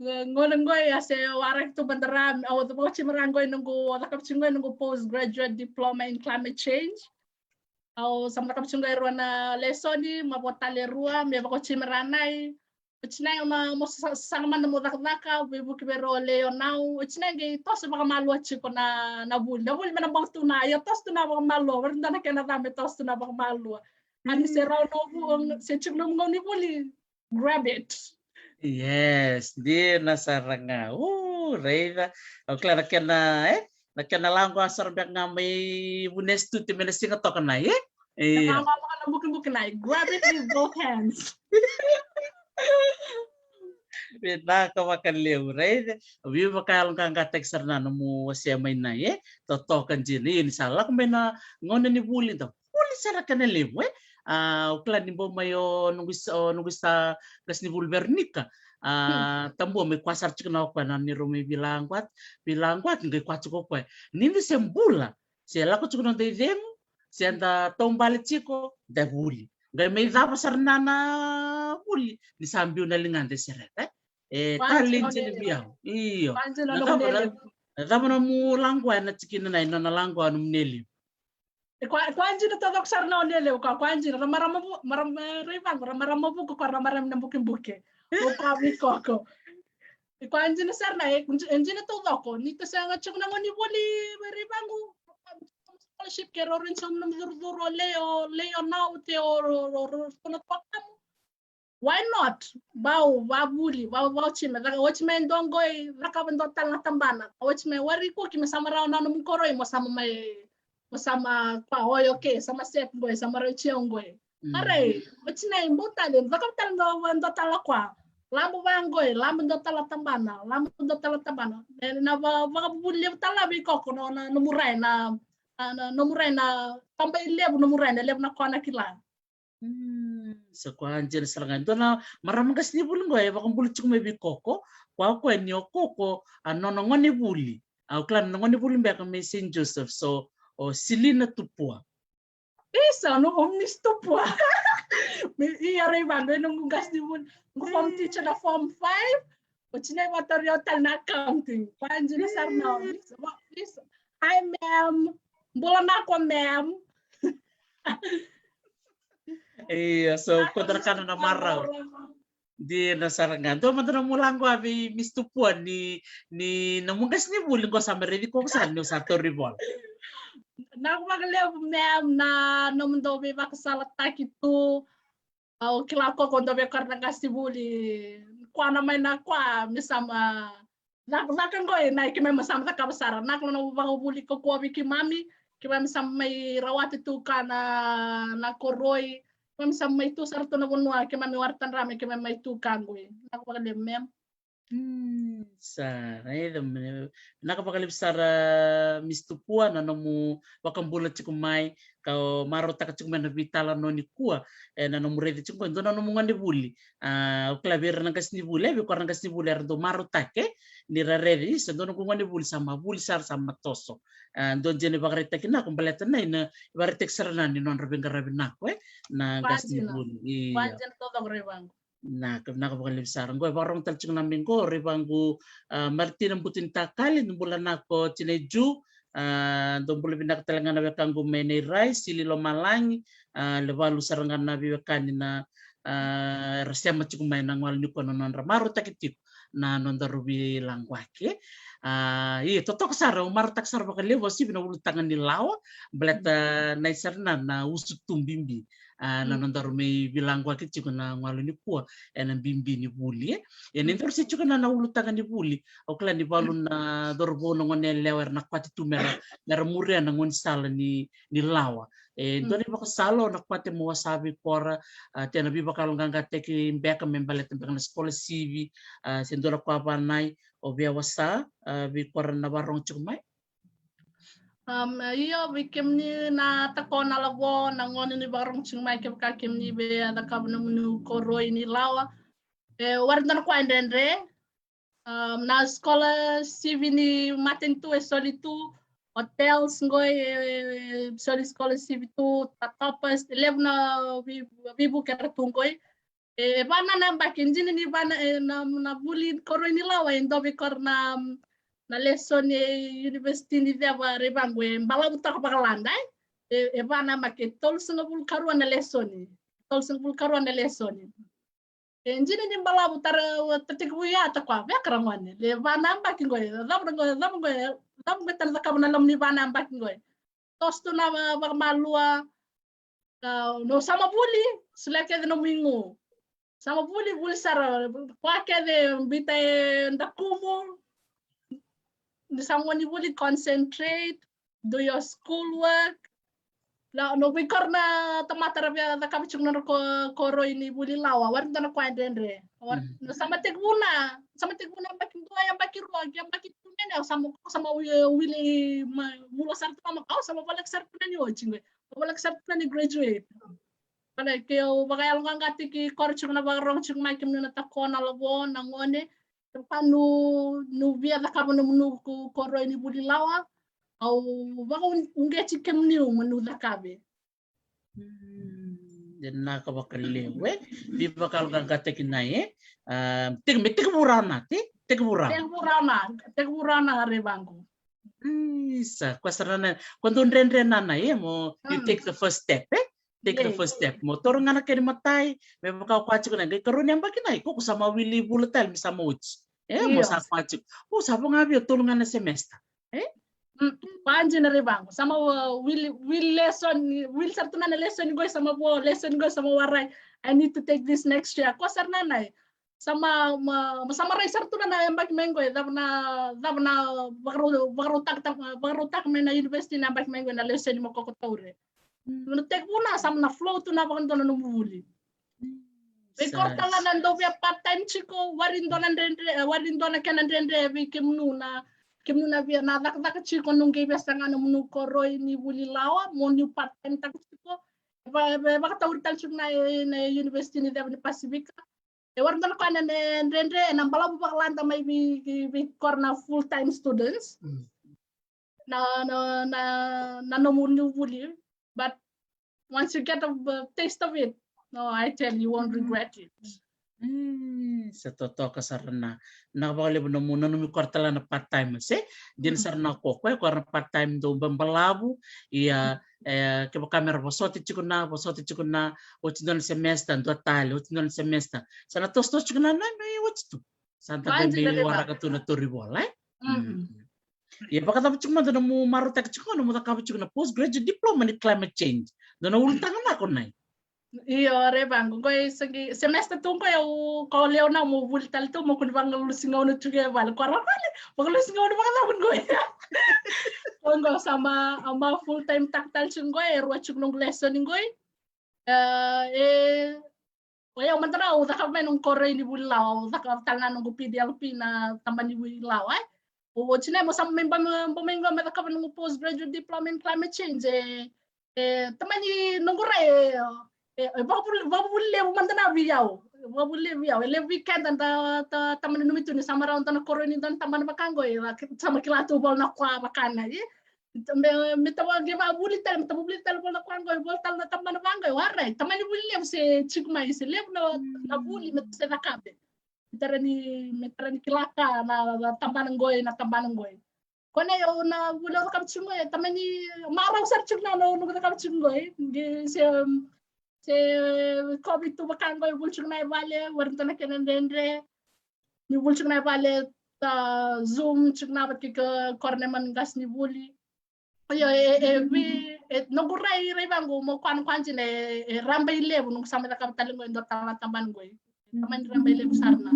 Gauna qo e a se waraki tu mada ra, au vakatimi ra qo e noqu, au cakava tiko qo e noqu postgraduate diploma in climate change. Au sa cakava tiko qo e rua na lesoni, ma vo tale e rua, me vakatimi ra nai. Oti nai, ma mo sa, sa mada mo cakacaka, veivuke vei rau o Leonau. Oti nai qai toso vakamalua tiko na, na vuli. Na vuli me na bau tu na, ia toso tu na vakamalua. Vardana kena ca me toso tu na vakamalua. Ani se rau na vu, se tiko na gauna ni vuli, grab it. Yes, dina sara ga. U, raica. Au kila na kena, e? Na kena lako sara beka ga mai Vunesituti me na siga toka nai, e? Io. Na bukibuki nai, grab it with both hands. Vinaka vakalevu, raica. Veivakayaloqaqataki sara na nomu wasea mai nai, e? Totoka dina, ia ni sa lako mai na gauna ni vuli, da vuli sara kena levu, e? A, au kila ni bau mai o noqu isa, o noqu isa qasenivuli Veronica. A, tabua mai koya sara tiko na o koya na ni rau mai vilaqwat, vilaqwat qai koya tiko o koya. Ni da se bula, se lako tiko na noda icegu, se da taubale tiko, da vuli. Qai mai cava sara na, na vuli, ni sa biu na ligada e sereka, e? E talenti ni vei au. Io. Na cava na, na cava nomu laqwa ena tikina nai, na nona laqwa nomu nelevu. E koya, koya dina taucoko sara na o nelevu, koya, koya dina, ra marama vu, marama, e, Raivangu, ra marama vuku, koya ra marama na bukebuke. O koya vei koko. E koya dina sara na, e, e dina taucoko, ni ta sega tiko na gauna ni vuli, Raivangu, scholarship ke rau raica na nomu curucuru o Leo, Leonau, te o, o, o, o, o, na tokamu. Why not? Vau, vavuli, vau, vau oti mai, caka, oti mai e dua qoi, cakava e dua tale na tabana. Oti mai wari ikoki me sa marau na nomu koroi, mo sa mai, mo sa ma, koya, oi, okay, sa ma set qoi, sa marau oti au qoi. Mm. Arai, oti nai, bau tale, cakava tale dua, dua tale koya. Labo va qoi, labo dua tale tabana, labo dua tale tabana. E, na va, vakavuvuli levu tale vei koko, na, na, nomu rai, na, na, na, nomu rai, na, tabai levu, nomu rai, na levu na koya na kila. Mm, sa koya dina sara ga. Dua na marama qasenivuli qo e vakabula tiko mai vei koko, koya o koya ni o koko, a nona gonevuli. Au kila na gonevuli beka mai Saint Joseph, so, o Silina Tupua. Isa, no, o Miss Tupua. Me, ia Raivangu, e noqu qasenivuli, noqu form teacher na form five, oti nai vatauri au tale na accounting. Koya dina sara na, isa, isa. Hi, ma'am. Bula naka, ma'am. Ia, so, koya tale ga na marau. Dina sara ga. Dua mada nomu laqwa vei Miss Tupua ni, ni nomu qasenivuli qo sa me raici koya sara niu sa tauri vola. Naka vakalevu, ma'am, na nomudou veivakasalataki tu. Au kila koko dou vei koya na qasenivuli. Koya na mai na koya, me sa ma Caka, caka qoi na keimami sa mai cakava sara. Na kena nomu vakavuli kaukaua vei keimami, keimami sa mai rawata tu ka na, na koroi. Keimami sa mai tu sara tu na vanua keimami waratadra me keimami mai tu ka qoi. Vinaka vakalevu, ma'am. Mm, sa, raica, vinaka vakalevu sara, Miss Tupua, na nomu vakabula tiko mai, ka o marautaka tiko mai na veitalanoa nikua, e, na nomu raica tiko qo, e dua na nomu gonevuli. A, au kila vei ira na qasenivuli, e, vei koya na qasenivuli era dau marautaka, e, ni ra raica, isa, dua noqu gonevuli sa ma vuli sara, sa ma toso. A, dua dina ivakaraitaki nako, baleta na ivakaraitaki sara na ni nodra veiqaravi nako, e, na qasenivuli. Io. Vinaka, vinaka vakalevu sara. Qo e vakarogo tale tiko na mai qo, Raivangu, a, Martina Butu ni Takali, dou bula nako, tinai Ju, a, dou bula vinaka tale ga na wekaqu mai Nairai, Sili Lomalagi, a, levu sara ga na veiwekani na, a, era sema tiko mai na gauna nikua na nodra marautaki tiko na nodaru veilaquaki. A, ia, totoka sara, au marautaka sara vakalevu, au sivi na ulutaga ni lawa, baleta na isara na, na usutu bibi. A, na nodaru mai veilaquaki tiko na gauna nikua, ena bibi ni vuli, e. Ia ni daru se tiko na, na ulutaga ni vuli, au kila ni valu na cauravou, na goneyalewa era na kwati tu mera, mera muria na gaunisala ni, ni lawa. E dua na ivakasala o na kwati mo wasa vei kora, a, tena veivakayaloqaqataki beka me baleta beka na sikolasivi, a, se dua na koya vanai, o via wasa, a, vei kora na vakarogo tiko mai. Um, io, vei kemuni na tako na lavo, na gone ni vakarogo tiko mai, kevaka kemuni via cakava nomuni koroi ni lawa. E, warai dua na koya e dredre. Um, na sikolasivi ni matanitu e soli tu, hotels qoi, e, e, soli sikolasivi tu, ta topas, e levu na vei, veivuke era tu qoi. E, e va na yabaki, e dina ni va na, e, na, na vuli koroi ni lawa e dua vei kora na, na lesoni e university ni ceva, Raivagu, e balavu toka vakalada, e. E, e va na yabaki, e tolusagavulu karua na lesoni. Tolusagavulu karua na lesoni. E dina ni balavu tara, ta tekivu yata koya, veka ra gone. Le va na yabaki qoi, cava na qoi, cava qoi, cava qoi tana cakava na loma ni va na yabaki qoi. Toso tu na va-, vakamalua, a, no sama vuli, solia kece nomu igu. Sama vuli, vuli sara, koya kece, bita e dakumu. Ni sa gone ni vuli, concentrate, do your school work. Na, no vei kora na tamata ra via cakava tiko na nodra ko-, koroi ni vuli lawa, warai dua na koya e dredre. Warai, no sama tekivu na, sama tekivu na yabaki dua, yabaki rua, yabaki tolu, ne, au sama, sama wi-, wili, ma, vula sara tu na maka, au sama voleka sara tu na ni oti qoi. Voleka sara tu na ni graduate. Vale, ke au vakayaloqaqataki koya tiko na vakarorogo tiko mai kemuni na tako, na lavo, na gone. Kevaka nu, nu via cakava nomuni ko-, koroi ni vuli lawa, au vakauqeti kemuni mo nu cakava. Mm, vinaka vakalevu, e. Ni vakayaloqaqataki na, e. A, teki, me tekivu rawa na, te-, tekivu rawa. Tekivu rawa na, tekivu rawa na, Raivagu. Isa, koya sara na, koya dau dredre na, na, e, mo, you take the first step, e. Take the first step. Mo taura ga na kena imatai, me vaka o koya tiko na qai karua ni yabaki na, iko ko sama wili vula tale me sama oti. E, mo sa koya tiko. O sa vo ga vei au tolu ga na semester. E? Mm, koya dina, Raivagu. Sama, uh, wili, wili lesson, wili sara tu na na lesson qoi, sama vo lesson qoi, sama warai. I need to take this next year. Koya sara na, na. Sama, ma, ma sama rai sara tu na na yabaki mai qoi, cava na, cava na vakarau, vakarautaka, vakarautaka mai na university na yabaki mai qoi na lesson mo koko taura. Mm. Na tekivu na, sama na flow tu na vakadua na nomu vuli. Mm. Vei kora tale ga na dau via part time tiko, warai dua na dredre, warai dua na kena dredre vei kemunu na, kemunu na via na cakacaka tiko, no qai via saga nomunu koroi ni vuli lawa, mo niu part time taka tiko. Va-, va-, vakatauri tale tiko na, na university ni ceva ni Pasifika. E warai dua na koya na, na dredre, na balavu vakalada mai vei, vei, vei kora na full time students. Mm. Na, na, na, na nomuni vuli. But once you get a, a taste of it, no, I tell you, you won't regret it. Mm, sa totoka sara na, na vakalevu nomu, na nomu kora tale na part time, se? Dina sara na koko, e kora na part time dau ba-, balavu, ia, e, kevaka me ra vosoti tiko na, vosoti tiko na, oti dua na semester, dua tale, oti dua na semester. Sa na tosotoso tiko na, na, me oti tu. Sa da qai me waraka tu na tauri vola, e? Mm. Ia vakacava tiko mada nomu marautaka tiko, nomu cakava tiko na postgraduate diploma ni climate change. Dua na ulutaga na ko nai. Io, Raivagu, qoi sa qai semester tu qoi au, ko lewe na mo vuli tale tu mo kua ni vakalusi gauna tiko e vale. Ko ra vale, vakalusi gauna vakacava qoi. Ko qo sa ma, ma full time taka tale tiko qoi, e rua tiko noqu lesson qoi. E, e, O yau mada na au cakava mai noqu koroi ni vuli lawa, au cakava tale na noqu P D L P na taba ni vuli lawa, e. O, o tina mo sa mai ba, ba mai qo me cakava noqu postgraduate diploma in climate change, e, e, taba ni noqu rai, e, e, e, vakavuli, vakavuli levu mada na vei au, vakavuli levu vei au, e levu vei keda da, da, taba ni numei tu ni sa marau dua na koroi ni dua na tabana vaka qo, e, sa ma kila tu vola na koya vaka na, e. Me, me tava, qai vakavuli tale, me tava vuli tale, vola na koya qoi, vola tale na tabana vaqoi, warai, taba ni vuli levu se tiko mai, se levu na, na vuli me se cakava. Me tara ni, me tara ni kila ka na, na tabana qoi, na tabana qoi. Ko na, o na vuli au cakava tiko qoi, taba ni marau sara tiko na, na, na cakava tiko qoi. Qai se, se COVID tu vaka qoi, vuli tiko na i vale, warai dua na kena dredre. Ni vuli tiko na i vale, ta Zoom tiko na vata kei kora na mani qase ni vuli. Io, e, e, e, vi, e, noqu rai, rai vaqo, mo koya na koya dina, e, e, raba i levu, noqu sa mai cakava tale qoi, dua tale na tabana qoi. Taba ni raba i levu sara na.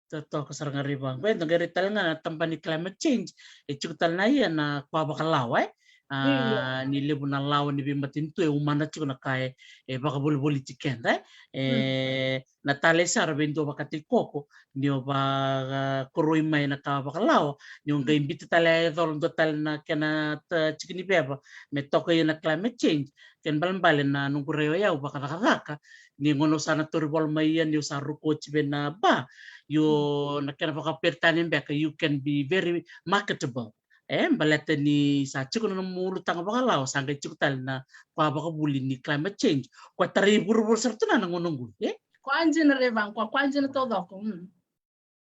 Totoka sara ga rai vaqo, e, noqu rai tale ga na taba ni climate change, e tiko tale na ia na koya vakalawa, e. A, ni levu na lawa ni veimatanitu, e umana tiko na ka e, e vakavolivoliti keda, e. E, na talei sara vei dua vakatei koko, ni o vakoroi mai na ka vakalawa, ni o qai bita tale e colo dua tale na kena ta, tiki ni veva, me toka ia na climate change. Kena balebale na noqu rai o yau vakacakacaka, ni gauna au sa na tauri vola mai ia, ni au sa ruku oti vei na ba, io na kena vakaperitania beka, you can be very marketable. E, baleta ni sa tiko na nomu ulutaga vakalawa, sa qai tiko tale na koya vakavuli ni climate change. Koya tarai vuravura sara tu na na gauna qo, e? Kwa dina Raivagu, kwa, kwa dina taucoko. Mm.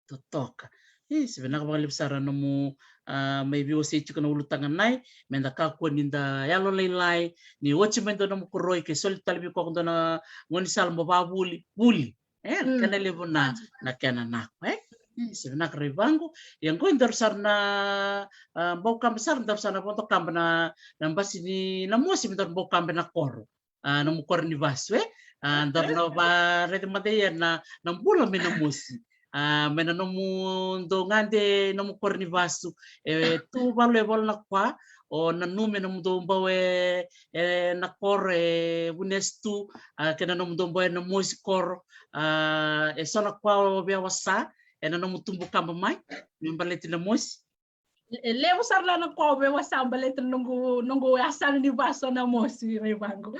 Totoka. E, se vinaka vakalevu sara nomu, a, mai veiwasei tiko na ulutaga nai, me da kakua ni da yalolailai, ni oti mai dua nomu koroi, ke soli tale vei koya dua na gaunisala mo vakavuli, vuli. E, mm, kena levu na, na kena nako, e? Mm. Se vinaka Raivagu. Ia qo daru sara na, a, bau kaba sara, daru sara na vodo kaba na, na basi ni na mosi, me daru bau kaba na koro. A, nomu koro ni vasu, e? A, daru na varaici mada ia na, na bula mai na mosi. A, mai na nomudou gade, nomu koro ni vasu. E tu valu e vola na kwa, o nanumi e nomudou bau e, e na koro e Vunestu, a, kei na nomudou bau e na mosi koro. A, e so na kwa o via wasa, e na nomu tubu kaba mai, me baleti na mosi. E levu sara la na kwa au via wasa baleta na noqu, noqu yasana ni vasu na mosi Raivagu.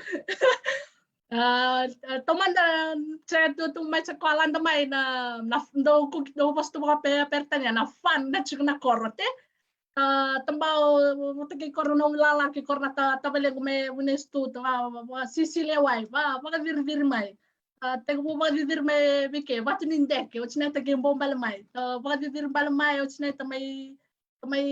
A, a, taumada se tu, tu mai sa kwa lada mai na, na dou kuki, dou vasu tu vaka pe, Peritania na fun na tiko na koro te. A, tabau, vata kei koro na Ulala, kei koro na ta, tavalequ mai Vunestu, ta, va, va, sisili e wai, va, vakaviriviri mai. A, tekivu vakaciciri mai vei ke, vatu ni deke, oti na ita ke bau bale mai. A, vakaciciri bale mai, oti na ita mai, ta mai,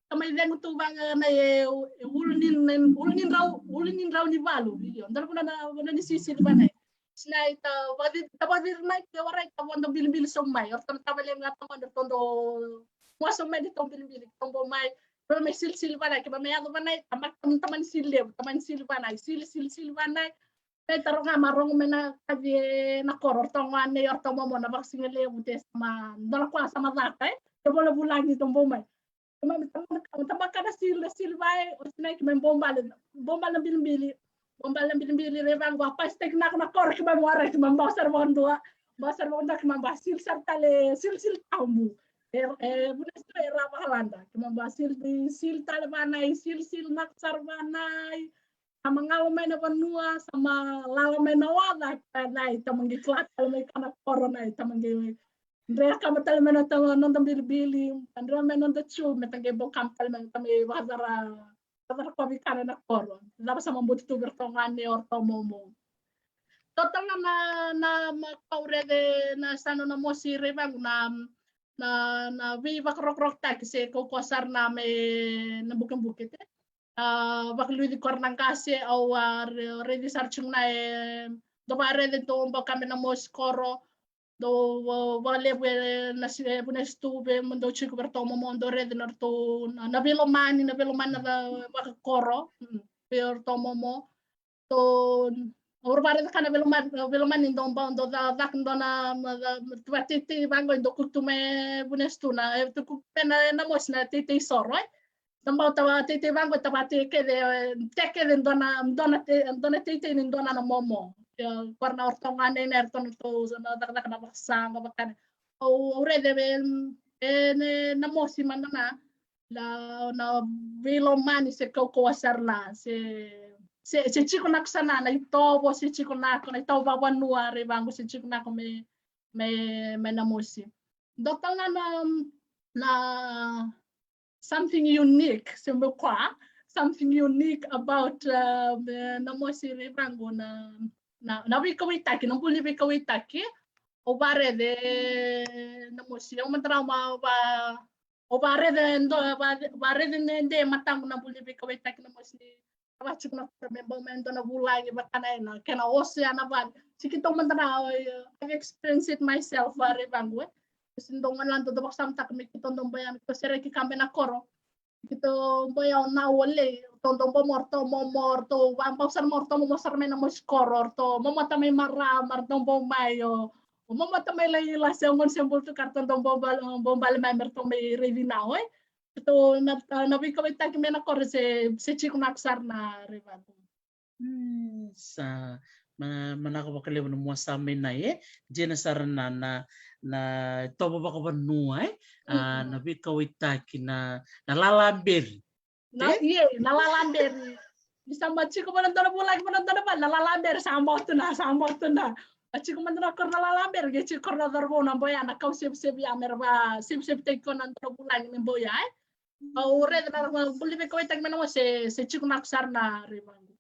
ta mai cegu tu vaka na e, e ulu ni, ulu ni drau, ulu ni drau ni valu. Io, dua na vanua, na vanua ni sisili vanai. Oti na ita vakaci, ta vakaciciri mai, ke warai, ta vodo bilibili sobu mai. O ratou na tavalequ ga toka, o ratou dau mua sobu mai, ratou bilibili, ratou bau mai. Ratou mai silisili vanai, ke mai yaco vanai, ta ma, ta mani sili levu, ta mani sili vanai, sili, sili, sili vanai. E taro ga ma rogo mai na kaci e na koro, o ratou gone, o ratou momo na vakasigalevu te sa ma, dua na kwa sa ma caka, e? Ke vola vulagi, ratou bau mai. Keimami tabaka, tabaka na sili, na sili vai, o sinai keimami bau bale, bau bale na bilibili. Bau bale na bilibili, Raivagu, vakapaisitaki nako na koro, keimami warai, keimami bau sara vakadua. Bau sara vakadua, keimami bau sili sara tale, sili, sili tabu. E, e, Vunestu e ra vakalada. Keimami bau sili, sili tale vanai, sili, sili nako sara vanai. Sa ma galo mai na vanua, sa ma lala mai na oca, ka nai, ta ma qai kila tale mai ka na koro nai, ta ma qai dre kaba tale mai na ta, noda bilibili, ta dre mai noda tube, me ta qai bau kaba tale mai, ta mai vakacarakovi ka na koro. Cava sa ma butu tu vei ratou gone, o ratou momo. Total na, na, ma kau rece na sa nona mosi Raivagu na, na, na veivakarokorokotaki se kaukaua sara na me na bukebuke te. A, vakaluci koro na qase, au a re, raici sara tiko na e, dou vakarece dou bau kaba na mosi koro, dou va, vakalevu e na si, e, Vunestu ve, mo dou tiko vei ratou momo, dou rece na ratou, na, na veilomani, na veilomani na va, vakakoro, mm, vei ratou momo. Tou, au ra vakaraica ka na veilomani, veilomani dou bau, dou ca, caka dou na, ma, ma, ma, vateitei vaqo, dou kuku tu me Vunestu na, e, tu kuku me na, na mosi na teitei soro, e. Dou bau ta vateitei vaqo, ta vateitei kece, e, te kece dou na, dou na te, dou na teitei ni dou na na momo. Ia, koro na oratou gane, na oratou na tou, na cakacaka na vakasaqa, vakana. Au, au raica ve, e, ne, na mosi mada na, na, na veilomani se kaukaua sara la, se, se, se tiko nako sara na, na itovo, se tiko nako, na itovo vavanua, Raivagu, se tiko nako me, me, me na mosi. Dua tale na, na, na something unique, se meu kua, something unique about, uh, me, na mosi Raivagu na, na, na veikauwaitaki, na buli veikauwaitaki, au varece, na mosi, au mada na ma, va, au varece, dou, va, varece ne de mataqu na buli veikauwaitaki na mosi ni, va tiko na koro me bau me dua na vulagi, vakana ena, kena oso ya na vale. Tiki tou mada na, uh, I've experienced it myself, va Raivagu, e. Sini dou gona dou, dou vakasamataka me keitou dou bau ya, me keitou sereki kaba ena koro. Keitou bau ya o na wale, tou dou bau mo ratou, mo, mo ratou, va, bau sara mo ratou, mo, mo sara mai na mosi koro, ratou, mo, mo ta mai mara, mara dou bau mai o, o mo, mo ta mai laila, se o gone se bulu tu ka ratou dou bau bale, bau bale mai, me ratou mai raici na, oi? Ratou na, na veikauwaitaki me na koro se, se tiko nako sara na Raivagu. Mm, sa, ma, manako vakalevu na mua sa mai na, e? Dina sara na, na, na tovo vakavanua, e? A, mm, na veikauwaitaki na, na lalaberi. Na, e? Ie, na lalaberi. Ni sa ma tiko vana dua na vulagi, vana dua na vale, na lalaberi, sa bau tu na, sa bau tu na. A tiko mada na koro na lalaberi, ke tiko koro na cauravou na boya, na kau sevusevu ya, me ra va, sevusevutaki koya na dua na vulagi me boya, e? Au raica na, na buli veikauwaitaki me na mosi, se, se tiko nako sara na Raivagu.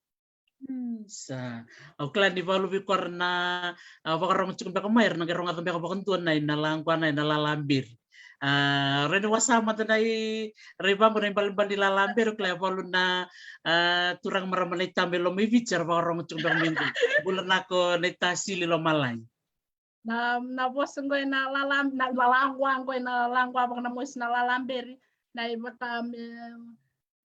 Sa au kila ni valu vei kora na, a, vakarogo tiko beka mai era na qai rogoca beka vakadua na i na laqua na i na lalaberi. A, reni wasa mada na i rei vaqo na i balibali lalaberi, kila e valu na, a, turaga marama na i tama i loma i Viti era vakarogo tiko beka mai qo. Bula nako na i tasili lomalai. Na na vosa qo e na lala na laqua qo e na laqua vaka na mosi na lalaberi. Na i vaka me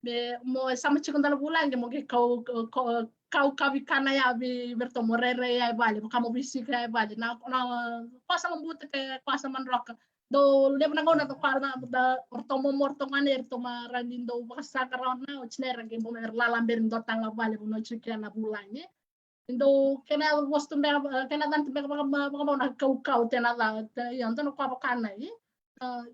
me mo e sama tiko dala vulagi mo ke kau kau kau kavi kana ya vi verto mo rere ya e vale vaka mo visika ya e vale na na kosa mo buta ke kosa mo droka. Do levu na gauna do kwa na da orto mo morto ngane erto ma rani do vakasaka rawa na o tinera ke mo me lalaberi do tala vale mo no tiko na vulagi. Dou kena vosa tu beka kena cana tu beka vaka vaka na kaukau tena ca io dou na kwa vaka na i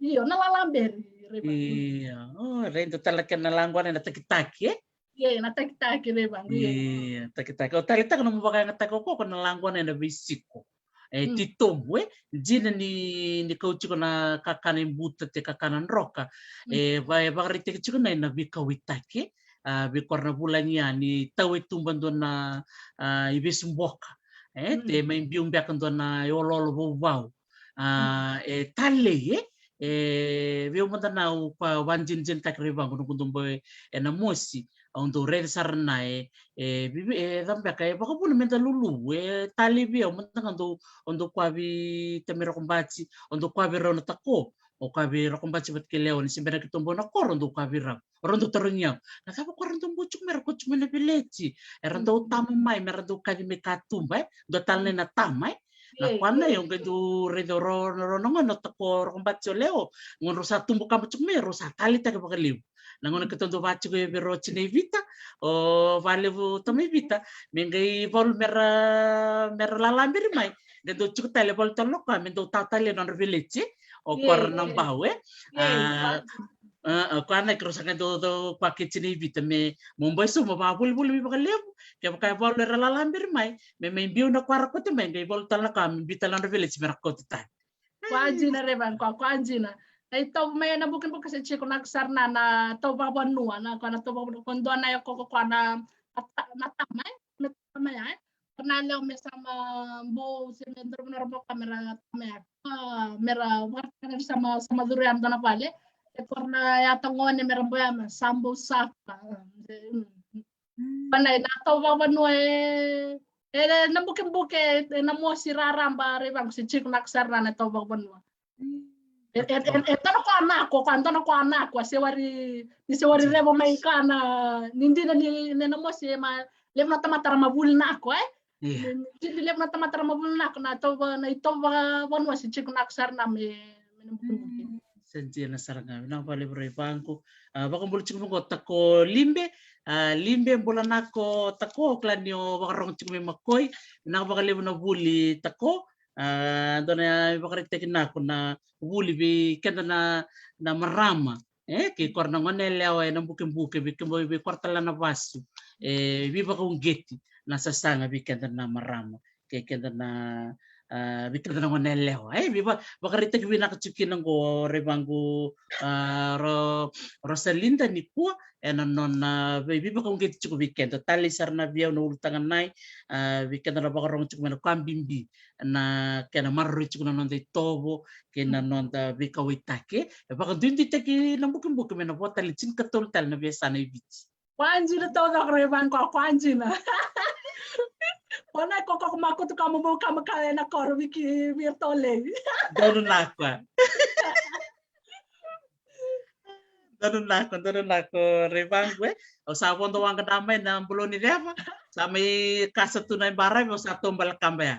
io na lalaberi reva. Io, o rei dou tala kena laqua na takitaki e. Io na takitaki reva. Io takitaki o talitaka na mu vakayagataka o koko na laqua na ena veisiko. E titobu e dina ni ni kau tiko na kakana i buta te kakana droka. E va e vakaraitaki tiko na ena veikauwaitaki. A, vei kora na vulagi ya ni tau e tuba dua na, a, i vesuboka. E, te mai biu beka dua na ioloolo vauvau. A, e talei e, e vei au mada na au kua vadinadinataki rei vaqo noqu dou bau e na mosi. Au dou raica sara na e, e vivi e ca beka e vakavuna me da luluvu e talei vei au mada ga dou, au dou kua vei tamei rokobati, au dou kua vei rau na tako. O kua vei rokobati vata kei lewa ni se bera keitou bau na koro dou kua vei rau. Rau dau tarogi au na cava ko ra dau bau tiko mai, ra ko tiko mai na veleti. Era dau tama mai me ra dau kaci mai katuba e dua tale na tama e. Na kua na io qai dau raica o rau na rau na gone o tako rokobati o leo. Gone rau sa tubu kaba tiko mai rau sa talitaki vakalevu. Na gone keitou dau va tiko e vei rau o tinai Vita, o valevu tamai Vita me qai valu me ra me ra lalaberi mai. Qai dau tiko tale valu tale na kua me dau tau tale e nodra veleti. O kua ra na bau e. A, kua na kiro sa qai dau dau kua kei tinai Vita me mo bai sau mo vavolivoli mai vakalevu. Kevaka e valu era lalaberi mai me mai biu na kua ra kote mai qai valu tale na kua me biu tale na nodra veleti me ra kote tale. Kua dina reva kua kua dina. Na i tau mai na bukibuki se tiko na kusara na na tau vavanua na kua na tau vavanua ko dua na e koko kua na na tama e. Me tama ya e. Kua na leo me sama bou se me doro na robo kamera tama ya. Mera vakataka na sama sama duru ya dua na vale. E kua na ya tagone mera boya me sambou saka. Pana e na tau vavanua e e na bukebuke e na mosi raraba rei vaqo se tiko na kusara na tau vavanua. E e e dona ko anako ko dona ko anako a se wari ni se wari revo mai kana ni dina ni na mosi e ma levu na tamata ra ma vuli nako e. Ni dina levu na tamata ra ma vuli nako na tau na i tau vavanua se tiko na kusara na me me na bukebuke. Sa dina sara ga vinaka vakalevu rei vaqo. A vakabula tiko vaqo tako Libe. A Libe bula nako tako o kila ni o vakarogo tiko mai makoi. Vinaka vakalevu na vuli tako. A dua na ivakaraitaki nako na vuli vei keda na na marama. E kei kora na gone yalewa e na bukebuke vei kemoi vei kora tale na vasu. E veivakauqeti na sasaga vei keda na marama. Kei keda na a vei keda na gone yalewa e vei vakaraitaki vinaka tiko kina qo rei vaqo. A ro Rosalinda nikua e na nona vei veivakauqeti tiko vei keda talei sara na vei au na ulutaga nai. A vei keda na vakarogo tiko mai na kua bibi na kena maroroi tiko na noda itovo kei na noda veikauwaitaki. E vakaduiduitaki na bukibuki mai na vo tale tinikatolu tale na veiyasana i Viti. Kua dina taucoko rei vaqo kua dina. Kua na kokoko makutu ka mo mo kama ka e na koro viki via tolei. Donu na kua. Donu na kua donu na kua rei vaqo e. Au sa vodo waqa na mai na buloni ceva sa mai kasa tu na i baravi au sa tobala kaba ya.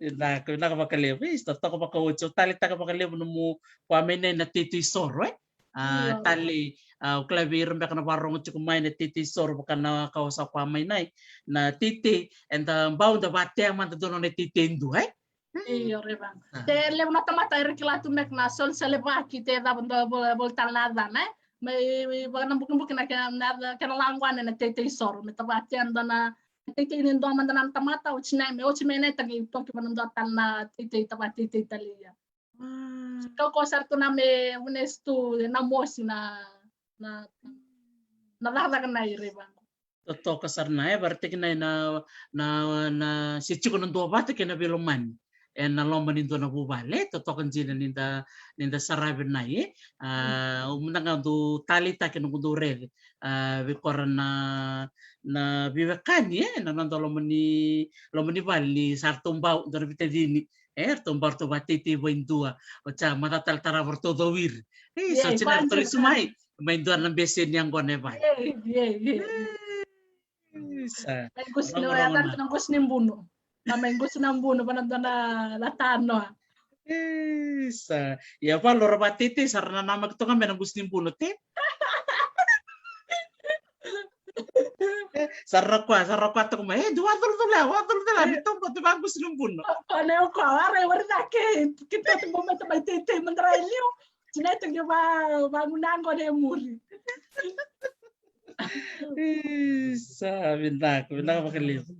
Vinaka vinaka vakalevu e sa toka vakaoti au talitaka vakalevu nomu kua mai nei na teitei soro e. A tale a o kila vei ira beka na vakarogo tiko mai na teitei soro vaka na ka o sa kua mai nai na teitei eda bau da vatea mada dua nona teitei dua e. Io reva. Te levu na tamata era kila tu meka na soli selevaki te cava dua vola tale na yacana e. Mai vaka na bukibuki na kena na kena laguane na teitei soro me ta vatea dua na teitei ni dua mada na tamata oti nai me oti me nai tagi toki vana dua tale na teitei ta vateitei tale ia. Kau ko sara tu na me vunesu tu na mosi na na na cakacaka na i rei vaqo. totoka sara na, e, varaitaki na, na, na, na se tiko na duavata kei na veilomani ena loma ni dua na vuvale, e, totoka dina ni da, ni da saravi na, e. A, au mada ga dau taleitaka na noqu dau raica, a, vei kora na, na veiwekani, e, na noda loma ni, loma ni vale ni sa ratou bau, dua na veitacini, e, ratou bau, ratou vateitei vei dua, o ca mada tale tarava ratou cowiri. E, so tina ratou lesu mai, mai dua na bese ni yaqona e vale. Isa. Mai gusu ni, oya na gusu ni bunu. Na mai gusu na bunu, vana dua na, na tanoa. Isa. Ia valo ra vateitei sara na namaki toka mai na gusu ni bunu, te. E, sara koya, sara koya toka mai. E, dua colocola, wa colocola, ni toka tu va gusu ni bunu. Ko ne ko, ara, wari da ke, ke tu mo mata mai teitei mandra e liu. Tina e toki va, va guna qo ne muri. Isa, vinaka, vinaka vakalevu.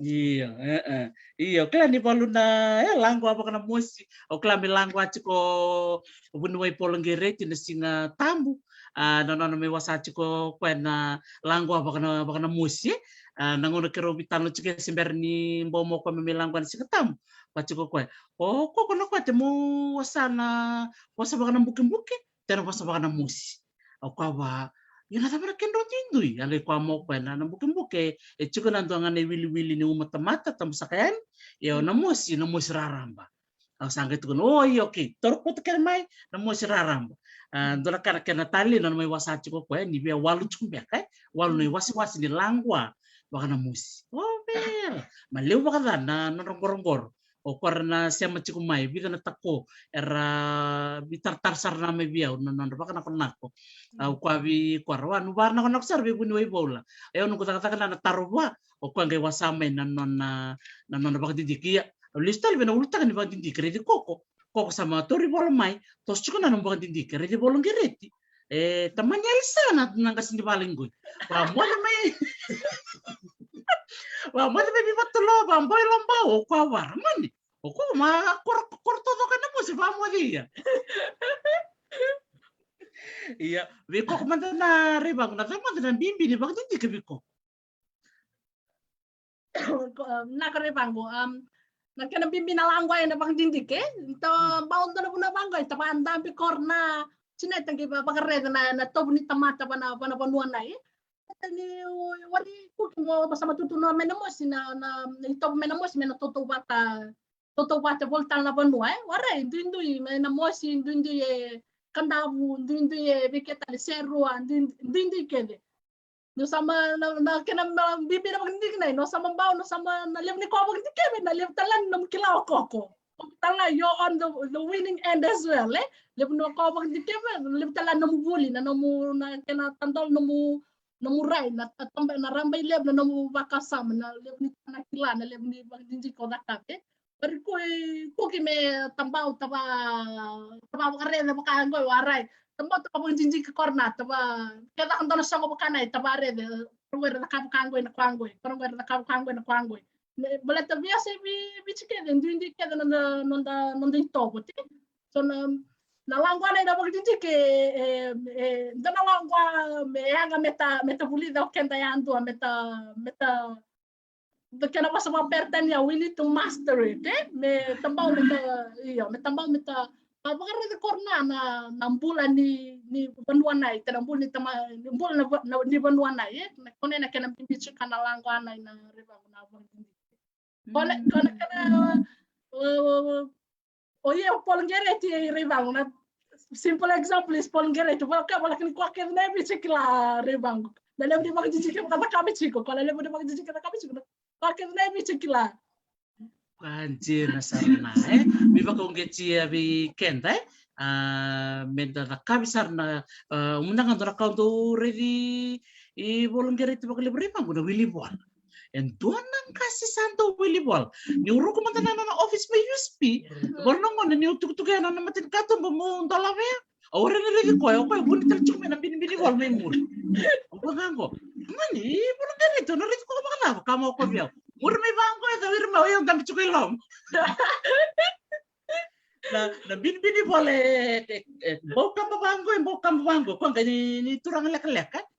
Io, e, e. Io, kila ni valu na, e, laqua vaka na mosi. Au kila me laqua tiko vuniwai Paul Qereti na Siga Tabu. A, na nona me wasa tiko koya na laqua vaka na, vaka na mosi, e. A, na gauna keirau veitalanoa tiko se bera ni bau mo koya me, me laqua na Siga Tabu. Vaka tiko koya. O, ko, ko na koya te mo wasa na, wasa vaka na bukebuke. Tena vosa vaka na mosi. Au kaya va, ia na cava na kedrau duidui? A qai kaya mo koya na, na bukebuke, e tiko na dua ga na iwiliwili ni uma tamata, tabu saka yani, ia na mosi, na mosi raraba. Au sa qai tukuna, o, ia, okei, toro koto kece mai, na mosi raraba. A, dua na ka na kena talei, na nona mai wasa tiko koya, ni via walu tiko beka, e? Walu na iwasewase ni laqua, vaka na mosi. O, vela, ma levu vakaca na, na nodra qoroqoro. O koya ra na sema tiko mai, vica na tako, era veitaratara sara na mai vei au na nodra vakanakonako. Au kaya vei koya ra, wa, nu vanakonako sara vei vuniwai Paula. E, au noqu cakacaka na, na taro vua, o koya qai wasa mai na nona, na nona vakadidike. Ia, au lesu tale vei na ulutaga ni vakadidike, raici koko. Koko sa ma tauri vola mai, toso tiko na nomu vakadidike, raici Paul Qereti. E, tamani Alisa na, na qase ni vale qoi. Vamoce mai. Vamoce mai vei Vatolo, vaboi Lobau, o koya vara, mani. O koya ma koro, koro tocoka na mosi, vamoce ia. Ia, vei koko mada na Raivagu, na cava mada na bibi ni vakadidike vei koko? Ko, na ka Raivagu, um, na kena bibi na laqua ena vakadidike, tabau dua na vuna vaqo, e tavadabe koro na, tina e taqi va, vakaraica na, na tovu ni tamata vana, vana vanua nai. Ni wari kuki mo, mo sa matutu no me na mosi, na, na, na itovo me na mosi, me na totouvata, totouvata voli tale na vanua, e. Warai, duidui me na mosi, duidui e Kadavu, duidui e Viketale, Serua, dui, duidui kece. No sa ma, na, na kena, na bibi na vakadidike nai, no sa ma bau, no sa ma, na levu ni ko vakadike me, na levu tale na nomu kila o koko. Tale na, you're on the, the winning end as well, e? Levu ni ko vakadike me, levu tale na nomu vuli, na nomu, na kena tadol nomu, nomu rai, na taba, na raba i levu, na nomu vakasama, na levu ni na kila, na levu ni vakadidike o cakava. Wari kuki me tabau, tava, tava vakarece vaka qoi, warai. Tabau, tava vakadidike koro na, tava, ke caka dua na soqo vaka nai, tava rece, koro qoi ra caka vaka qoi na koya qoi, koro qoi ra caka vaka qoi na koya qoi. Baleta via se vi, Viti kece, duidui kece noda, noda, noda itovo, te. So na, na laqua nai na vakadidike, e, e, dua na laqua, me yaga me ta, me ta vulica o keda yadua, me ta, me ta, da kena vosa vakaperitania, we need to master it, e? Me tabau, me ta, io, me tabau, me ta, a, vakaraica koro na, na, na bula ni, ni vanua nai, te na bula ni tama, ni bula na, na, ni vanua nai, e? Na kona na kena bibi tiko na laqua nai na Raivagu na vakadidike. Kona, kona kena, o, o, o, o ia o Paul Qereti e Raivagu na simple example is Paul Qereti. Vaka, vaka ni koya kece na e Viti kila Raivagu. Na levu ni vakadidike vaka cakava tiko, koya na levu ni vakadidike cakava tiko. Koya kece na e Viti kila. Ka dina sara na, e? Me vakauqeti vei keda, e? A, me da cakavi sara na, a, muna ga dua na ka dau raici i Paul Qereti vakalevu Raivagu na wili vola. E dua na qase sa dau wili vola. Niu ruku mada na nona office mai U S P. Vara na gone niu tukutuku ya na nona matanikatuba meu dola vei ya. Au raici koya, o koya vuni tale tiko mai na binibini vola mai muri. Au vaka qo. Mani, Paul Qereti, o na raici koya vakacava, kaya mai o koya vei au. Muri mai vaqo, e cau ira mai, o yau dabe tiko i loma. Na, na binibini vola e, e, e bau kaba vaqo, e bau kaba vaqo. Koya qai ni, ni turaga lekaleka.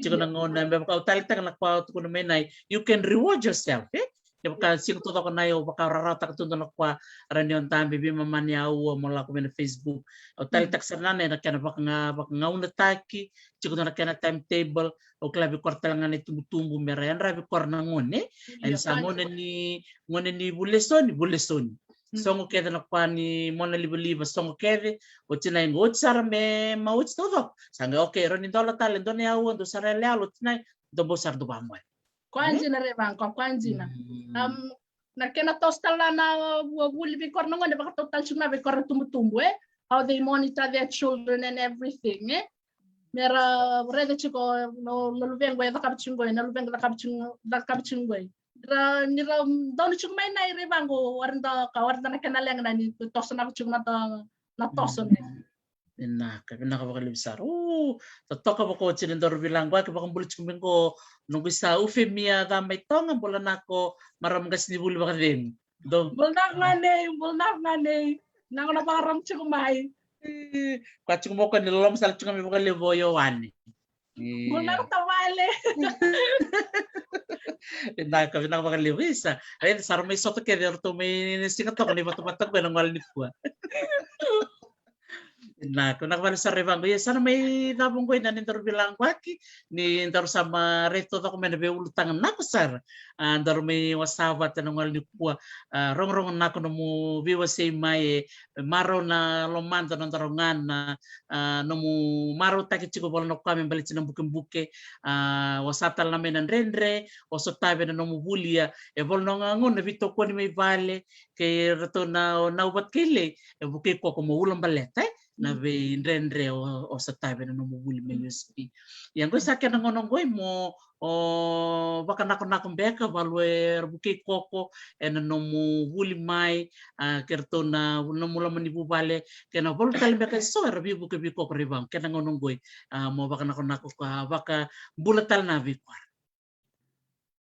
Tiko na gauna me vaka au taleitaka na ka au tukuna mai na, you can reward yourself, e? Kevaka siga taucoko na i au vaka rarawataka tu dua na ka, rawa ni o dabe, veimama ni aua mo lako mai na Facebook. Au taleitaka sara na, na kena vaka, vakagaunataki, tiko dua na kena timetable. Au kila vei kora tale ga na itubutubu me ra yadravi kora na gone. Io, sa gone ni, gone ni vulesoni, vulesoni. Sogo kece na ka ni mona livaliva, sogo kece. Oti na iqo, oti sara me ma oti taucoko. Sa qai, okay, rawa ni dola tale, dua na aua, dua sara yaloyalo, oti na, dua bau sara dua vakamoe. Koya dina, Raivaqa, koya dina. Na kena toso tale na vuli vei kora na gone, vakatau tale tiko na vei kora tubutubu, e? How they monitor their children and everything, e? Me ra raica tiko na luvequ e cakava tiko qoi, na luvequ cakava tiko, cakava tiko qoi. Ra, ni ra donu tiko mai na i Raivaqa, warda ka, warda na kena leqa na ni toso na tiko na, na toso ne. Vinaka, vinaka vakalevu sara. U, totoka vakaoti ni daru veilaquaki, vakabula tiko mai qo noqu isa Ufemia Camaitoga, bula nako marama qasenivuli vakacegu. Bula nako ganei, bula nako ganei. Nako na vakarorogo tiko mai. Koya tiko mo koya ni loloma sara tiko mai vakalevu o Ioane. Bula nako tavale. Vinaka, vinaka vakalevu isa. Raica sara mai sota kece eratou mai na siga toka ni vatavata qo ena gole nikua. Vinaka, vinaka vakalevu sara Raivaqa. Ia sa na mai cava qo na ni daru veilaquaki, ni daru sa mai raica taucoko mai na veiulutaga nako sara. A, daru mai wasa vata ena gole nikua. A, rogorogo nako nomu veiwasei mai, e marau na lomada, noda rogo ga na, a, nomu marautaki tiko, vola na ka me baleti na bukebuke. A, wasa tale na mai na dredre o sotavi ena nomu vuli, ia e vola na gauna na veitokoni mai vale, kei ratou na, na uvatkei lei, e vukei koya ko mo ulabaleta, e? Na veidredre o, o sotavi ena nomu vuli mai U S P. Ia qo sa kena gauna qo mo, o, vakanakonako beka, valu era vukei koya ko ena nomu vuli mai, a, kei ratou na nomu loma ni vuvale, kei na valu tale beka eso era veivuke vei koya ko Raivaqa, kena gauna qo, a, mo vakanakonako ka vakabula tale na vei koya.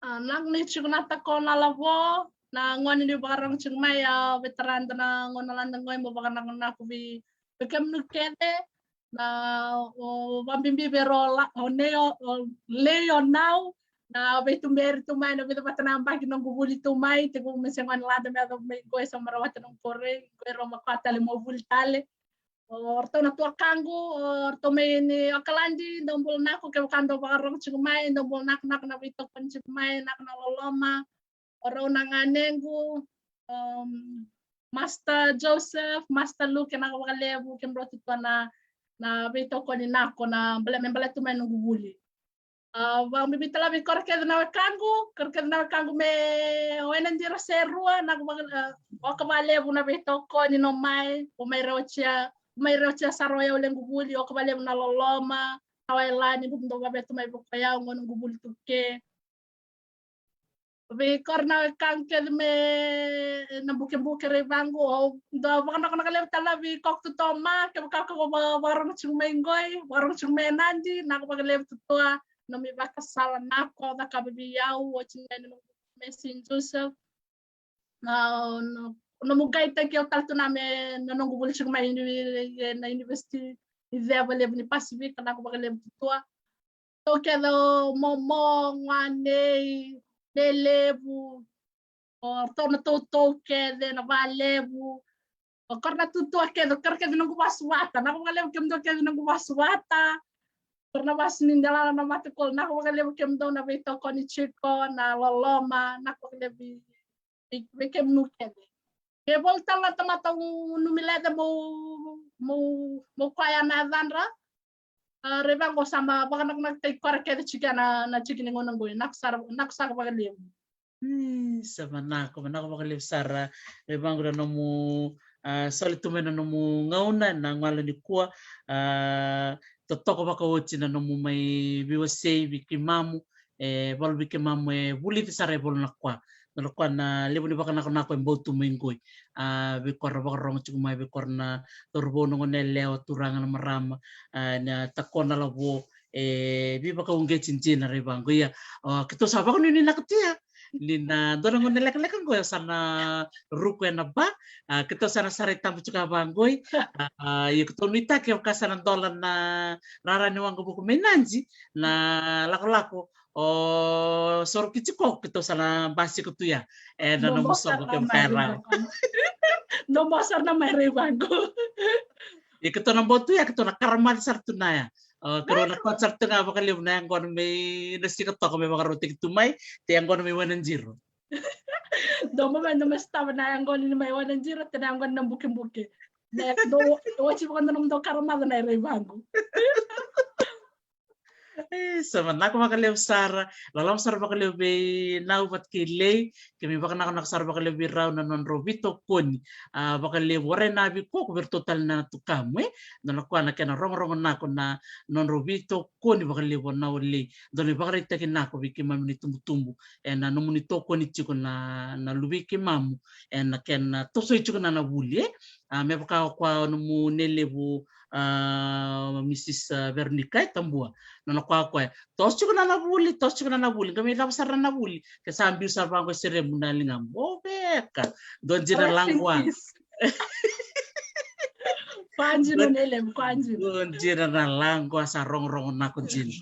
A, naka ni tiko na tako na lavo, na gone ni vakarorogo tiko mai, a, vetarada na gauna lada qoi mo vakanakonako vei, vei kemuni kece, na, o, vabibi vei rau la, o nei o, o lei o nau, na veituberi tu mai, na vica vata na yabaki noqu vuli tu mai, tekivu me se gone lada me yaco mai qoi sa marawata noqu korei, qoi rau ma koya tale mo vuli tale. O ratou na tuakaqu, o ratou mai ni Okaladi, dou bula nako, kevaka dou vakarorogo tiko mai, dou bula nako, nako na veitokoni tiko mai, nako na loloma. O rau na ganequ, um, Master Joseph, Master Luke, nako vakalevu, kemudrau tu tua na, na veitokoni nako, na bale, me baleta tu mai noqu vuli. A, vakabibi tale vei kora kece na wekaqu, kora kece na wekaqu me o ena dira se rua, nako vaka, a, oka vakalevu na veitokoni no mai, o mai rewatia, o mai rewatia sara o yau lequ vuli, oka vakalevu na loloma, tawa e lani, dou vaveta mai voko yau, qo noqu vuli tu ke. Vei kora na wekaqu kece me na bukebuke Raivaqa, o dou vakanakonako levu tale vei koya ko Totoma, kevaka ko va, vakarorogo tiko mai qoi, vakarorogo tiko mai Nadi, nako vakalevu Totoa, nomu ivakasala nako, cakava vei au, oti mai na nomu me Saint Joseph. Na, na, nomu qaitaki au tale tu na me, na noqu vuli tiko mai uni, na university, ni ceva levu ni Pasifika, nako vakalevu Totoa. Ratou kece o momo, gwanei, lelevu, o ratou na toutou kece, na valevu. O kora na tutua kece, o kora kece noqu vasu vata, nako vakalevu kemudou kece noqu vasu vata. Kora na vasu ni delana na matakol, nako vakalevu kemudou na veitokoni tiko, na loloma, nako vakalevu vei, vei kemunu kece. Ke voli tale na tamata u numi lece mo, mo, mo koya na yacadra. A, Raivaqa, o sa ma vakanakonakotaki koya kece tiko na, na tiki ni gauna qoi, nako sara, nako sara vakalevu. Isa, manako, manako vakalevu sara. Raivaqa na nomu, a, soli tu mai na nomu gauna, na gauna nikua, a, totoka vakaoti na nomu mai veiwasei vei keimamu, e, valu vei keimamu e vulici sara e volo na koya. Na koya na levu ni vakanakonako e bau tu mai qoi. A, vei kora vakarorogo tiko mai, vei kora na cauravou, na goneyalewa, turaga, na marama, a, na tako, na lavo, e, veivakauqeti dina Raivaqa. Ia, a, keitou sa vakanuinuinaka tu ya. Ni na dua na gauna lekaleka qo sa na ruku ena ba, a, keitou sa na sara i tabu tiko vaqo. A, a, io keitou nuitaki kevaka sa na dola na rara ni waqa vuku mai Nadi, na lakolako o Soroki tiko, keitou sa na basika tu ya. E na nomu soqo kevaka e rawa. Nomu sara na mai rai vaqo. Ia keitou na bau tu ya, keitou na karamaca sara tu na ya. O, keirau na koto sara tu ga vakalevu na yaqona mai na siga toka me vakarautaki tu mai, te yaqona mai Wanajiro. Dou mai, dou mai sotava na yaqona ni mai Wanajiro, te na yaqona na Bukebuke. Na, dou, dou oti vaka dou na dou karamaca na rai vaqo. E, sa vinaka vakalevu sara, loloma sara vakalevu vei Nau vata kei Lei, keimami vakanakonako sara vakalevu vei rau na nodrau veitokoni, a, vakalevu o Rai na Vikoku vei iratou tale na tukamu, e, dua na koya na kena rogorogo nako na nodrau veitokoni vakalevu o Nau, o Lei, dua na ivakaraitaki nako vei keimami na itubutubu, e, na nomuni tokoni tiko na, na luvei keimamu, e, na kena tosoi tiko na, na vuli, e, a, me vaka o koya o nomu nei levu, a, Mrs, a, Veronica e Tabua. Nona koya koya, toso tiko na na vuli, toso tiko na na vuli, qai mai cava sara na na vuli, ke sa biu sara vaqo e seremu na ligamu. O veka, dua dina laqua. Koya dina nei levu, koya dina. Dua dina na laqua sa rogorogo nako dina.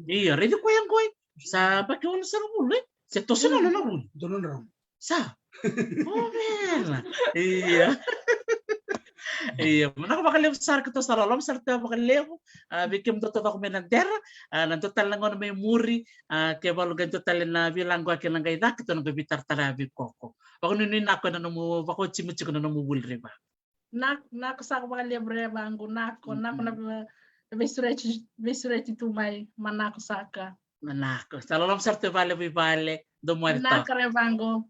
Io, raici koya qoi. Sa baki ono sagavulu, e? Se toso na na vuli. Dua na drau. Sa. O vela. Ia. Ia, vinaka vakalevu sara, keitou sa loloma sara tu vakalevu. A, vei kemudou taucoko mai Nadera, a, na dua tale na gauna mai muri, a, ke valu qai dua tale na veilaqua kei na qai caka, keitou na qai veitaratara ya vei koko. Vakanuinui nako ena nomu vakaotimu tiko na nomu vuli, Rai vaqo. Nako, nako saka vakalevu, Rai vaqo, nako, nako na veisureti, veisureti tu mai, manako saka. Manako. Sa loloma sara tu vakalevu i vale, dou moce toka. Naka, Rai vaqo.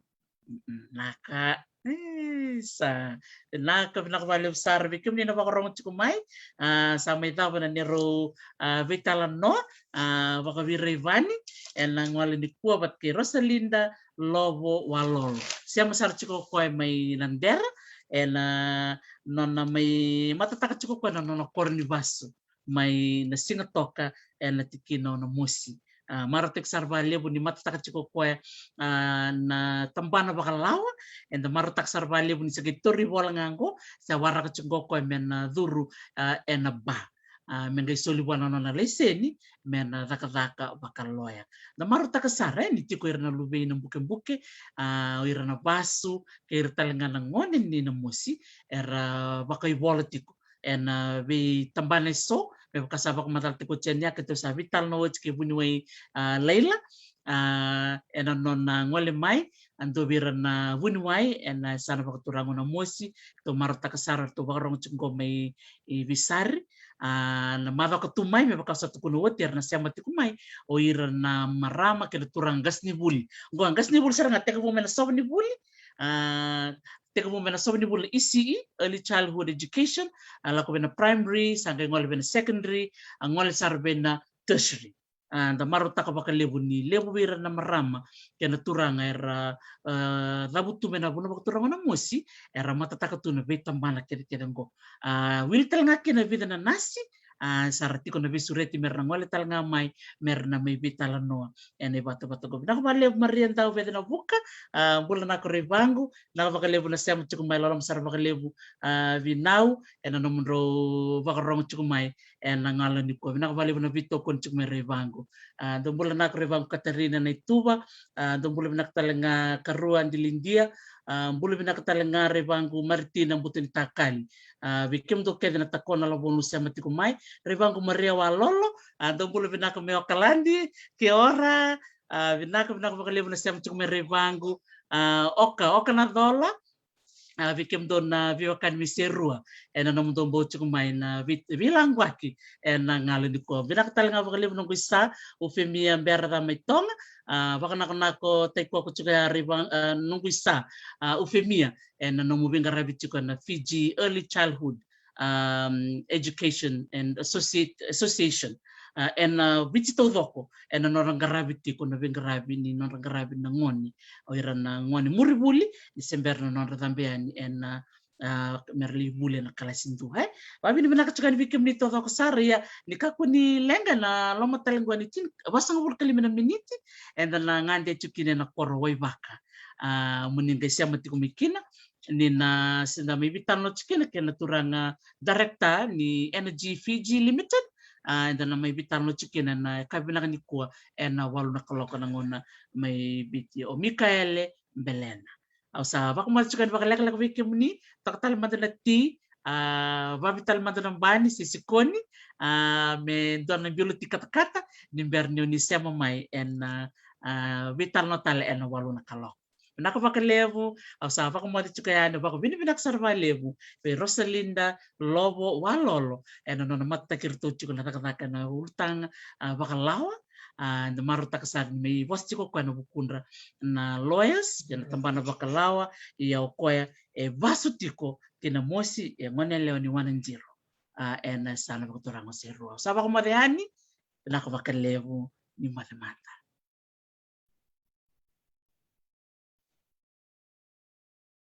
Naka. E, sa vinaka, vinaka vakalevu sara vei kemuni na vakarogo tiko mai. A, sa mai cava na neirau, a, veitalanoa, a, vakaviraivani ena gole nikua vata kei Rosalinda Lovo Walolo. Sema sara tiko o koya mai Nadera ena nona mai matataka tiko o koya na nona koro ni vasu mai na siga toka ena tikina o Namosi. A, marautaki sara vakalevu ni matataka tiko o koya, a, na tabana vakalawa, eda marautaka sara vakalevu ni se qai tauri vola ga qo, se waraka tiko o koya me na curu, a, ena ba. A, me qai soli vua na nona laiseni me na cakacaka vakaloya. Da marautaka sara, e, ni tiko ira na luvei na Bukebuke, a, o ira na vasu kei ira tale ga na gone ni Namosi, era vakaivola tiko ena veitabana eso, me vaka sa vakamacala tiko oti yani, a, keitou sa veitalanoa oti kei vuniwai, a, Laila, a, ena nona gole mai, a, dua vei ira na vuniwai ena yasana vakaturaga o Namosi. Keitou marautaka sara eratou vakarogo tiko qo mai i Visari. A, na macawa ka tu mai, me vaka sa tukuna oti, era na sema tiko mai o ira na marama kei na turaga qasenivuli. Qo a qasenivuli sara ga, tekivu mai na sova ni vuli, a, tekivu mai na sova ni vuli na E C E, Early Childhood Education, a, lako vei na primary, sa qai gole vei na secondary, a, gole sara vei na tertiary. A, da marautaka vakalevu ni levu vei ira na marama kei na turaga era, a, cavutu mai na vanua vakaturaga o Namosi, era matataka tu na veitabana kecekece qo. A, wili tale ga kina e vica na nasi, a, sa ra tiko na veisureti me ra na gole tale ga mai me ra na mai veitalanoa ena ivatavata qo. Vinaka vakalevu Maria Dauvecenavuka, a, bula vinaka Rai vaqo, vinaka vakalevu na sema tiko mai, loloma sara vakalevu, a, vei Nau ena nomudrau vakarogo tiko mai ena gauna nikua. Vinaka vakalevu na veitokoni tiko mai Rai vaqo. A, dou bula vinaka Rai vaqo Katarina Naituva, a, dou bula vinaka tale ga karua Adilidia, a, bula vinaka tale ga Rai vaqo Maritina Butunitakali. A, vei kemudou kece na Takona Lavonu sema tiko mai, Rai vaqo Maria Walolo, a, dou bula vinaka mai Okaladi, kia ora, a, vinaka, vinaka vakalevu na sema tiko mai Rai vaqo, a, Oka, Oka Nacola, a, vei kemudou na veiwekani mai Serua ena nomudou bau tiko mai na vei, veilaqwaki ena gauna nikua. Vinaka tale ga vakalevu noqu isa, Ufemia Bera ca mai Toga, a, vakanakonako taikoko tiko ya Rai vaqo, a, noqu isa, a, Ufemia, ena nomu veiqaravi tiko na Fiji Early Childhood, um, Education and Associate, Association, a, ena Viti taucoko, ena nodra qaravi tiko na veiqaravi ni nodra qaravi na gone, o ira na gone muri vuli, ni se bera na nodra cabe yani ena, a, me ra lai vuli ena kalasi dua, e. Vakavinavinaka tiko yani vei kemuni taucoko sara, ia ni kakua ni leqa, na loma tale qo ni tini, vasagavulu ka lima na miniti, eda na gade tiko kina ena koro Waivaka. A, mo ni qai sema tiko mai kina, ni na sega mai veitalanoa tiko kina kei na turaga director ni Energy Fiji Limited, a, eda na mai veitalanoa tiko kina ena yakavi vinaka nikua ena walu na kaloko na gauna mai Viti, o Mikaele Belena. Au sa vakamoce tiko yani vakalekaleka vei kemuni, toka tale mada na ti, a, vavi tale mada na bani se sikoni, a, me dua na bilo ti katakata, ni bera ni o ni sema mai ena, a, veitalanoa tale ena walu na kaloko. Vinaka vakalevu, au sa vakamoce tiko yani, vakavinavinaka sara vakalevu vei Rosalinda Lovo Walolo ena nona matataki iratou tiko na cakacaka ena ulutaga, a, vakalawa, a, eda marautaka sara ni mai vosa tiko o koya ena vukudra na lawyers, ena tabana vakalawa, ia o koya e vasu tiko kei na mosi e gone yalewa ni Wanadiro, a, ena yasana vakaturaga o Serua. Au sa vakamoce yani, vinaka vakalevu, ni moce mada.